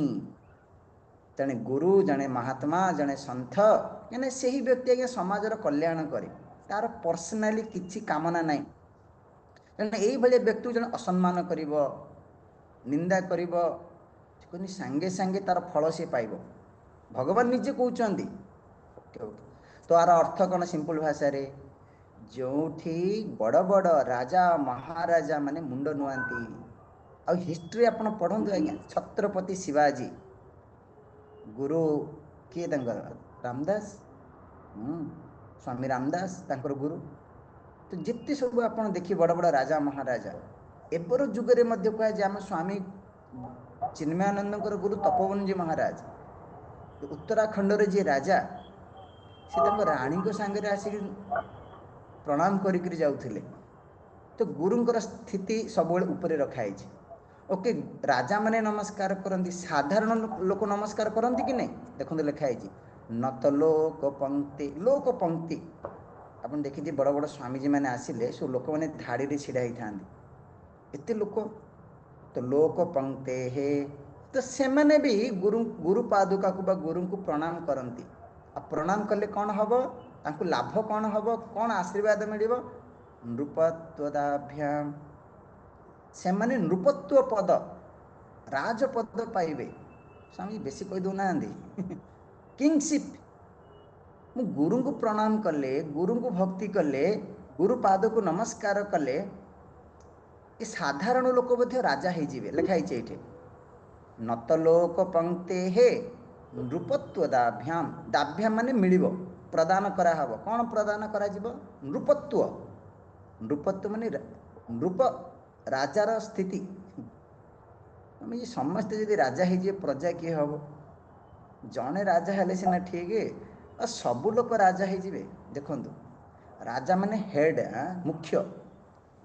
ତେଣୁ ଗୁରୁ ଜଣେ ମହାତ୍ମା, ଜଣେ ସନ୍ଥ, ମାନେ ସେହି ବ୍ୟକ୍ତି ଆଜ୍ଞା ସମାଜର କଲ୍ୟାଣ କରେ, ତାର ପର୍ସନାଲି କିଛି କାମନା ନାହିଁ। ତେଣୁ ଏଇଭଳିଆ ବ୍ୟକ୍ତିକୁ ଜଣେ ଅସମ୍ମାନ କରିବ, ନିନ୍ଦା କରିବ, କୁହନ୍ତି ସାଙ୍ଗେ ସାଙ୍ଗେ ତାର ଫଳ ସେ ପାଇବ। ଭଗବାନ ନିଜେ କହୁଛନ୍ତି। ଓକେ ଓକେ, ତ ଆର ଅର୍ଥ କ'ଣ ସିମ୍ପଲ ଭାଷାରେ? ଯେଉଁଠି ବଡ଼ ବଡ଼ ରାଜା ମହାରାଜା ମାନେ ମୁଣ୍ଡ ନୁଆନ୍ତି। ଆଉ ହିଷ୍ଟ୍ରି ଆପଣ ପଢ଼ନ୍ତୁ ଆଜ୍ଞା, ଛତ୍ରପତି ଶିବାଜୀ ଗୁରୁ କିଏ ତାଙ୍କର? ରାମଦାସ, ସ୍ୱାମୀ ରାମଦାସ ତାଙ୍କର ଗୁରୁ। ତ ଯେତେ ସବୁ ଆପଣ ଦେଖିବେ ବଡ଼ ବଡ଼ ରାଜା ମହାରାଜା, ଏବେର ଯୁଗରେ ମଧ୍ୟ କୁହାଯାଏ ଆମ ସ୍ୱାମୀ ଚିନ୍ମୟାନନ୍ଦଙ୍କର ଗୁରୁ ତପୋବନଜୀ ମହାରାଜ, ଉତ୍ତରାଖଣ୍ଡରେ ଯିଏ ରାଜା, ସେ ତାଙ୍କ ରାଣୀଙ୍କ ସାଙ୍ଗରେ ଆସିକି ପ୍ରଣାମ କରିକିରି ଯାଉଥିଲେ। ତ ଗୁରୁଙ୍କର ସ୍ଥିତି ସବୁବେଳେ ଉପରେ ରଖା ହେଇଛି। ଓକେ, ରାଜାମାନେ ନମସ୍କାର କରନ୍ତି, ସାଧାରଣ ଲୋକ ନମସ୍କାର କରନ୍ତି କି ନାହିଁ? ଦେଖନ୍ତୁ ଲେଖା ହେଇଛି ନତ ଲୋକ ପଙ୍କ୍ତି। ଲୋକ ପଙ୍କ୍ତି ଆପଣ ଦେଖିଥିବେ, ବଡ଼ ବଡ଼ ସ୍ୱାମୀଜୀ ମାନେ ଆସିଲେ ସବୁ ଲୋକମାନେ ଧାଡ଼ିରେ ଛିଡ଼ା ହେଇଥାନ୍ତି, ଏତେ ଲୋକ। ତ ଲୋକ ପଙ୍କ୍ତେ ହେ, ତ ସେମାନେ ବି ଗୁରୁ ପାଦୁକାକୁ ବା ଗୁରୁଙ୍କୁ ପ୍ରଣାମ କରନ୍ତି। ଆଉ ପ୍ରଣାମ କଲେ କ'ଣ ହବ? ତାଙ୍କୁ ଲାଭ କ'ଣ ହବ? କ'ଣ ଆଶୀର୍ବାଦ ମିଳିବ? ନୃପତ୍ୱଦାଭ୍ୟାମ, ସେମାନେ ନୃପତ୍ୱ ପଦ, ରାଜପଦ ପାଇବେ। ସ୍ୱାମୀ ବେଶୀ କହିଦେଉନାହାନ୍ତି, କିଙ୍ଗସିପ୍। ମୁଁ ଗୁରୁଙ୍କୁ ପ୍ରଣାମ କଲେ, ଗୁରୁଙ୍କୁ ଭକ୍ତି କଲେ, ଗୁରୁ ପାଦକୁ ନମସ୍କାର କଲେ, ଏ ସାଧାରଣ ଲୋକ ମଧ୍ୟ ରାଜା ହେଇଯିବେ। ଲେଖା ହେଇଛି ଏଇଠି ନତ ଲୋକ ପଙ୍କ୍ତେ ହେ ନୃପତ୍ୱ ଦାଭ୍ୟାମ। ଦାଭ୍ୟାମ ମାନେ ମିଳିବ, ପ୍ରଦାନ କରାହବ। କ'ଣ ପ୍ରଦାନ କରାଯିବ? ନୃପତ୍ୱ। ନୃପତ୍ୱ ମାନେ ନୃପ, ରାଜାର ସ୍ଥିତି। ଆମେ ସମସ୍ତେ ଯଦି ରାଜା ହେଇଯିବେ, ପ୍ରଜା କିଏ ହବ? ଜଣେ ରାଜା ହେଲେ ସିନା ଠିକ, ଆଉ ସବୁ ଲୋକ ରାଜା ହେଇଯିବେ। ଦେଖନ୍ତୁ, ରାଜା ମାନେ ହେଡ୍, ମୁଖ୍ୟ।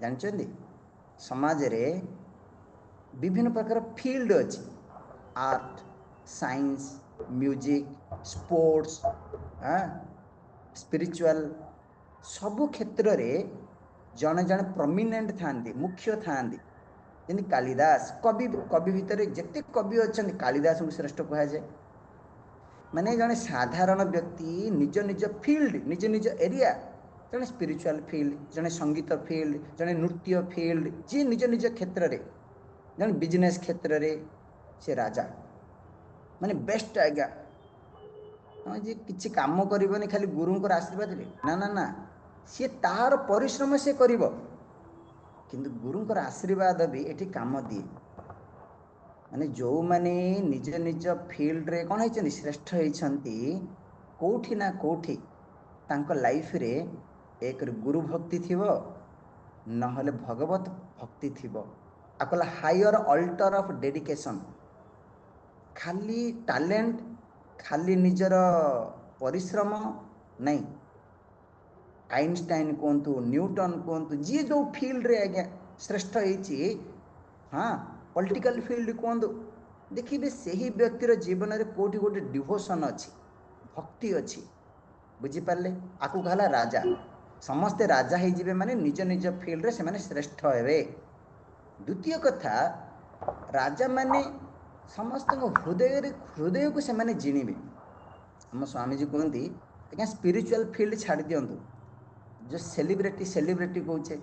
ଜାଣିଛନ୍ତି ସମାଜରେ ବିଭିନ୍ନ ପ୍ରକାର ଫିଲ୍ଡ ଅଛି, art, science, music, sports, spiritual, ସବୁ କ୍ଷେତ୍ରରେ ଜଣେ ଜଣେ ପ୍ରମିନେଣ୍ଟ ଥାଆନ୍ତି, ମୁଖ୍ୟ ଥାଆନ୍ତି। ଯେମିତି କାଳିଦାସ କବି, କବି ଭିତରେ ଯେତେ କବି ଅଛନ୍ତି କାଳିଦାସଙ୍କୁ ଶ୍ରେଷ୍ଠ କୁହାଯାଏ। ମାନେ ଜଣେ ସାଧାରଣ ବ୍ୟକ୍ତି ନିଜ ନିଜ ଫିଲ୍ଡ, ନିଜ ନିଜ ଏରିଆ, ଜଣେ ସ୍ପିରିଚୁଆଲ ଫିଲ୍ଡ, ଜଣେ ସଙ୍ଗୀତ ଫିଲ୍ଡ, ଜଣେ ନୃତ୍ୟ ଫିଲ୍ଡ, ଯିଏ ନିଜ ନିଜ କ୍ଷେତ୍ରରେ, ଜଣେ ବିଜନେସ୍ କ୍ଷେତ୍ରରେ ସେ ରାଜା, ମାନେ ବେଷ୍ଟ ଆଜ୍ଞା। ହଁ, ଯିଏ କିଛି କାମ କରିବନି ଖାଲି ଗୁରୁଙ୍କର ଆଶୀର୍ବାଦରେ, ନା ନା ନା, ସିଏ ତାର ପରିଶ୍ରମ ସିଏ କରିବ, କିନ୍ତୁ ଗୁରୁଙ୍କର ଆଶୀର୍ବାଦ ବି ଏଠି କାମ ଦିଏ। ମାନେ ଯେଉଁମାନେ ନିଜ ନିଜ ଫିଲ୍ଡରେ କ'ଣ ହେଇଛନ୍ତି, ଶ୍ରେଷ୍ଠ ହେଇଛନ୍ତି, କେଉଁଠି ନା କେଉଁଠି ତାଙ୍କ ଲାଇଫରେ ଏକରେ ଗୁରୁ ଭକ୍ତି ଥିବ, ନହେଲେ ଭଗବତ ଭକ୍ତି ଥିବ। ଆଉ କହିଲା ହାୟର ଅଲ୍ଟର ଅଫ୍ ଡେଡିକେସନ୍। ଖାଲି ଟ୍ୟାଲେଣ୍ଟ, ଖାଲି ନିଜର ପରିଶ୍ରମ ନାଇଁ। ଆଇନଷ୍ଟାଇନ କୁହନ୍ତୁ, ନ୍ୟୁଟନ କୁହନ୍ତୁ, ଯିଏ ଯେଉଁ ଫିଲ୍ଡରେ ଆଜ୍ଞା ଶ୍ରେଷ୍ଠ ହେଇଛି, ହଁ, ପଲିଟିକାଲ ଫିଲ୍ଡ କୁହନ୍ତୁ, ଦେଖିବେ ସେହି ବ୍ୟକ୍ତିର ଜୀବନରେ କେଉଁଠି ଗୋଟେ ଡିଭୋସନ୍ ଅଛି, ଭକ୍ତି ଅଛି। ବୁଝିପାରିଲେ? ଆକୁ ହେଲା ରାଜା। ସମସ୍ତେ ରାଜା ହେଇଯିବେ ମାନେ ନିଜ ନିଜ ଫିଲ୍ଡରେ ସେମାନେ ଶ୍ରେଷ୍ଠ ହେବେ। ଦ୍ୱିତୀୟ କଥା, ରାଜାମାନେ ସମସ୍ତଙ୍କ ହୃଦୟରେ, ହୃଦୟକୁ ସେମାନେ ଜିଣିବେ। ଆମ ସ୍ୱାମୀଜୀ କୁହନ୍ତି ଆଜ୍ଞା, ସ୍ପିରିଚୁଆଲ ଫିଲ୍ଡ ଛାଡ଼ି ଦିଅନ୍ତୁ, ଯେଉଁ ସେଲିବ୍ରିଟି, ସେଲିବ୍ରିଟି କହୁଛେ,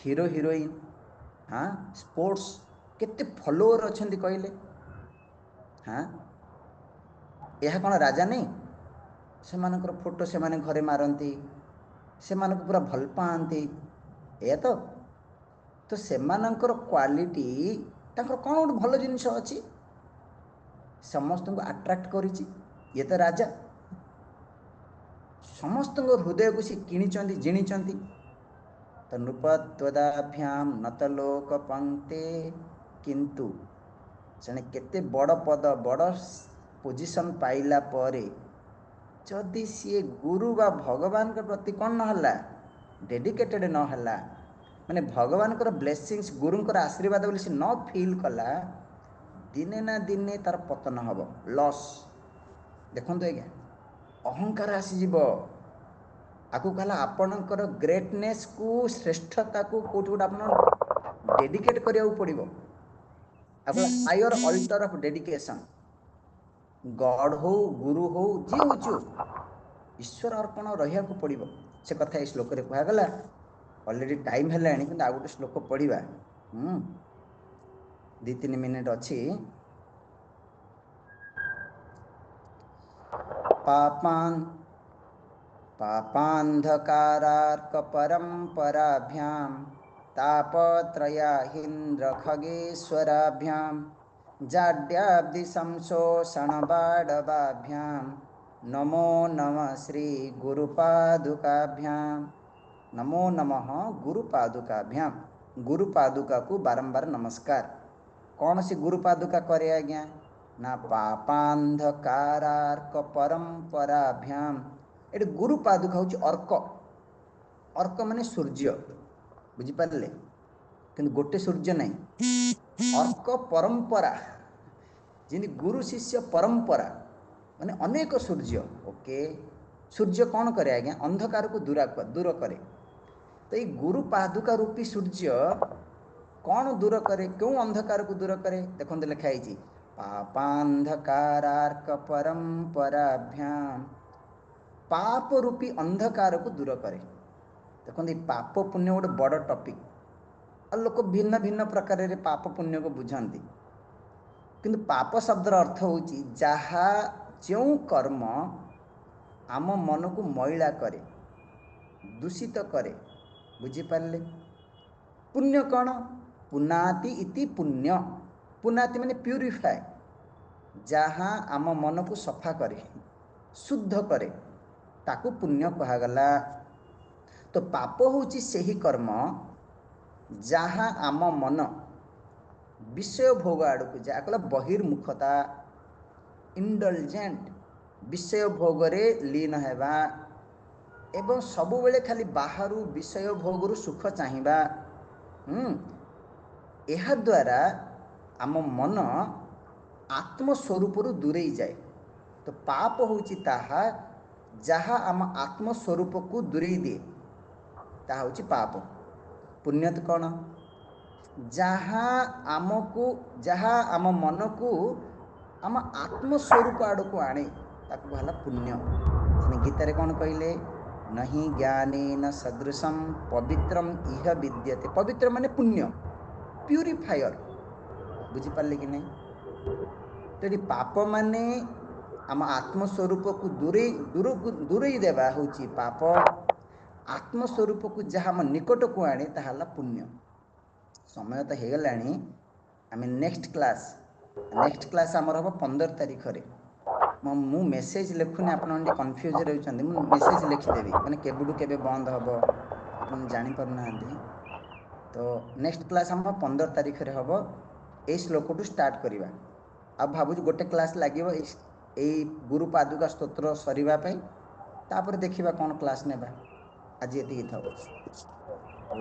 ହିରୋ ହିରୋଇନ, ହଁ, ସ୍ପୋର୍ଟସ, କେତେ ଫଲୋଅର ଅଛନ୍ତି କହିଲେ? ହଁ, ଏହା କ'ଣ ରାଜା ନାଇଁ? ସେମାନଙ୍କର ଫଟୋ ସେମାନେ ଘରେ ମାରନ୍ତି, ସେମାନଙ୍କୁ ପୁରା ଭଲ ପାଆନ୍ତି, ଏଇଆ ତ। ତ ସେମାନଙ୍କର କ୍ୱାଲିଟି, ତାଙ୍କର କ'ଣ ଗୋଟେ ଭଲ ଜିନିଷ ଅଛି, ସମସ୍ତଙ୍କୁ ଆଟ୍ରାକ୍ଟ କରିଛି। ଇଏ ତ ରାଜା, ସମସ୍ତଙ୍କ ହୃଦୟକୁ ସେ କିଣିଛନ୍ତି, ଜିଣିଛନ୍ତି। ତ ନୃପତ୍ୱଦାଭ୍ୟାମ ନତ ଲୋକ ପଙ୍କ୍ତେ। କିନ୍ତୁ ଜଣେ କେତେ ବଡ଼ ପଦ, ବଡ଼ ପୋଜିସନ୍ ପାଇଲା ପରେ ଯଦି ସିଏ ଗୁରୁ ବା ଭଗବାନଙ୍କ ପ୍ରତି କ'ଣ ନହେଲା, ଡେଡିକେଟେଡ଼ ନହେଲା, ମାନେ ଭଗବାନଙ୍କର ବ୍ଲେସିଂସ୍, ଗୁରୁଙ୍କର ଆଶୀର୍ବାଦ ବୋଲି ସେ ନ ଫିଲ୍ କଲା, ଦିନେ ନା ଦିନେ ତାର ପତନ ହେବ, ଲସ୍। ଦେଖନ୍ତୁ ଆଜ୍ଞା, ଅହଙ୍କାର ଆସିଯିବ। ଆକୁ କହିଲା ଆପଣଙ୍କର ଗ୍ରେଟନେସ୍କୁ, ଶ୍ରେଷ୍ଠତାକୁ କେଉଁଠି ଗୋଟେ ଆପଣ ଡେଡିକେଟ୍ କରିବାକୁ ପଡ଼ିବ। ଆପଣ higher altar of dedication, God ହଉ, ଗୁରୁ ହଉ, ଯିଏ ହେଉଛି ହଉ, ଈଶ୍ୱର ଅର୍ପଣ ରହିବାକୁ ପଡ଼ିବ। ସେ କଥା ଏଇ ଶ୍ଲୋକରେ କୁହାଗଲା। ଅଲରେଡ଼ି ଟାଇମ୍ ହେଲାଣି, କିନ୍ତୁ ଆଉ ଗୋଟେ ଶ୍ଲୋକ ପଢ଼ିବା। 2-3 ମିନିଟ୍ ଅଛି। ପାପାନ୍ ପାପାନ୍ଧକାରାର୍କ ପରମ୍ପରାଭ୍ୟାಂ ତାପତ୍ରୟାହିନ୍ଦ୍ର ଖଗେଶ୍ୱରାଭ୍ୟାಂ ଜାଡ୍ୟାବ୍ଦି ସଂଶୋଷଣ ବାଡ଼ବାଭ୍ୟାಂ ନମୋ ନମଃ ଶ୍ରୀ ଗୁରୁପାଦୁକାଭ୍ୟାಂ। ନମୋ ନମଃ ଗୁରୁପାଦୁକାଭ୍ୟାಂ। ଗୁରୁପାଦୁକାକୁ ବାରମ୍ବାର ନମସ୍କାର। କ'ଣ ସେ ଗୁରୁପାଦୁକା କରେ ଆଜ୍ଞା? ନା ପାପାନ୍ଧକାରାର୍କ ପରମ୍ପରାଭ୍ୟାମ। ଏଠି ଗୁରୁପାଦୁକା ହେଉଛି ଅର୍କ। ଅର୍କ ମାନେ ସୂର୍ଯ୍ୟ, ବୁଝିପାରିଲେ? କିନ୍ତୁ ଗୋଟେ ସୂର୍ଯ୍ୟ ନାହିଁ, ଅର୍କ ପରମ୍ପରା, ଯେମିତି ଗୁରୁ ଶିଷ୍ୟ ପରମ୍ପରା ମାନେ ଅନେକ ସୂର୍ଯ୍ୟ। ଓକେ, ସୂର୍ଯ୍ୟ କ'ଣ କରେ ଆଜ୍ଞା? ଅନ୍ଧକାରକୁ ଦୂର କରେ। ତ ଏଇ ଗୁରୁ ପାଦୁକା ରୂପୀ ସୂର୍ଯ୍ୟ କ'ଣ ଦୂର କରେ? କେଉଁ ଅନ୍ଧକାରକୁ ଦୂର କରେ? ଦେଖନ୍ତୁ ଲେଖା ହେଇଛି ପାପାନ୍ଧକାରାର୍କ ପରମ୍ପରାଭ୍ୟାମ, ପାପ ରୂପୀ ଅନ୍ଧକାରକୁ ଦୂର କରେ। ଦେଖନ୍ତୁ ଏଇ ପାପ ପୁଣ୍ୟ ଗୋଟେ ବଡ଼ ଟପିକ୍, ଆଉ ଲୋକ ଭିନ୍ନ ଭିନ୍ନ ପ୍ରକାରରେ ପାପ ପୁଣ୍ୟକୁ ବୁଝନ୍ତି। କିନ୍ତୁ ପାପ ଶବ୍ଦର ଅର୍ଥ ହେଉଛି ଯାହା, ଯେଉଁ କର୍ମ ଆମ ମନକୁ ମଇଳା କରେ, ଦୂଷିତ କରେ, ବୁଝିପାରିଲେ? ପୁଣ୍ୟ କ'ଣ? ପୁନାତି ଇତି ପୁଣ୍ୟ। ପୁନାତି ମାନେ ପ୍ୟୁରିଫାଏ, ଯାହା ଆମ ମନକୁ ସଫା କରେ, ଶୁଦ୍ଧ କରେ, ତାକୁ ପୁଣ୍ୟ କୁହାଗଲା। ତ ପାପ ହେଉଛି ସେହି କର୍ମ ଯାହା ଆମ ମନ ବିଷୟ ଭୋଗ ଆଡ଼କୁ ଯାହା କହିଲା ବହିର୍ମୁଖତା, ଇଣ୍ଡଲଜେଣ୍ଟ, ବିଷୟ ଭୋଗରେ ଲୀନ ହେବା ଏବଂ ସବୁବେଳେ ଖାଲି ବାହାରୁ ବିଷୟ ଭୋଗରୁ ସୁଖ ଚାହିଁବା। ଏହାଦ୍ୱାରା ଆମ ମନ ଆତ୍ମସ୍ୱରୂପରୁ ଦୂରେଇ ଯାଏ। ତ ପାପ ହେଉଛି ତାହା ଯାହା ଆମ ଆତ୍ମସ୍ୱରୂପକୁ ଦୂରେଇ ଦିଏ, ତାହା ହେଉଛି ପାପ। ପୁଣ୍ୟ ତ କ'ଣ? ଯାହା ଆମକୁ, ଯାହା ଆମ ମନକୁ ଆମ ଆତ୍ମସ୍ୱରୂପ ଆଡ଼କୁ ଆଣେ, ତାକୁ କୁହାଗଲା ପୁଣ୍ୟ। ସେ ଗୀତାରେ କ'ଣ କହିଲେ? ନହି ଜ୍ଞାନେନ ସଦୃଶಂ ପବିତ୍ରମ୍ ଇହ ବିଦ୍ୟତେ। ପବିତ୍ର ମାନେ ପୁଣ୍ୟ, ପ୍ୟୁରିଫାୟର। ବୁଝିପାରିଲେ କି ନାହିଁ? ତ ଏଠି ପାପ ମାନେ ଆମ ଆତ୍ମସ୍ୱରୂପକୁ ଦୂରେଇ ଦେବା ହେଉଛି ପାପ। ଆତ୍ମସ୍ୱରୂପକୁ ଯାହା ଆମ ନିକଟକୁ ଆଣେ ତାହା ହେଲା ପୁଣ୍ୟ। ସମୟ ତ ହେଇଗଲାଣି, ଆମେ ନେକ୍ସଟ କ୍ଲାସ୍ ଆମର ହେବ 15 ତାରିଖରେ। ମୁଁ ମେସେଜ ଲେଖୁନି, ଆପଣ ଟିକେ କନଫ୍ୟୁଜ୍ ରହୁଛନ୍ତି। ମୁଁ ମେସେଜ ଲେଖିଦେବି, ମାନେ କେବେଠୁ କେବେ ବନ୍ଦ ହେବ ଆପଣ ଜାଣିପାରୁନାହାନ୍ତି। ତ ନେକ୍ସଟ କ୍ଲାସ୍ ଆମର 15 ତାରିଖରେ ହେବ। ଏଇ ଶ୍ଲୋକଠୁ ଷ୍ଟାର୍ଟ କରିବା। ଆଉ ଭାବୁଛୁ ଗୋଟେ କ୍ଲାସ୍ ଲାଗିବ ଏଇ ଗୁରୁ ପାଦୁକା ସ୍ତୋତ୍ର ସରିବା ପାଇଁ, ତାପରେ ଦେଖିବା କ'ଣ କ୍ଲାସ୍ ନେବା। ଆଜି ଏତିକି ଥାଉ। ଓ।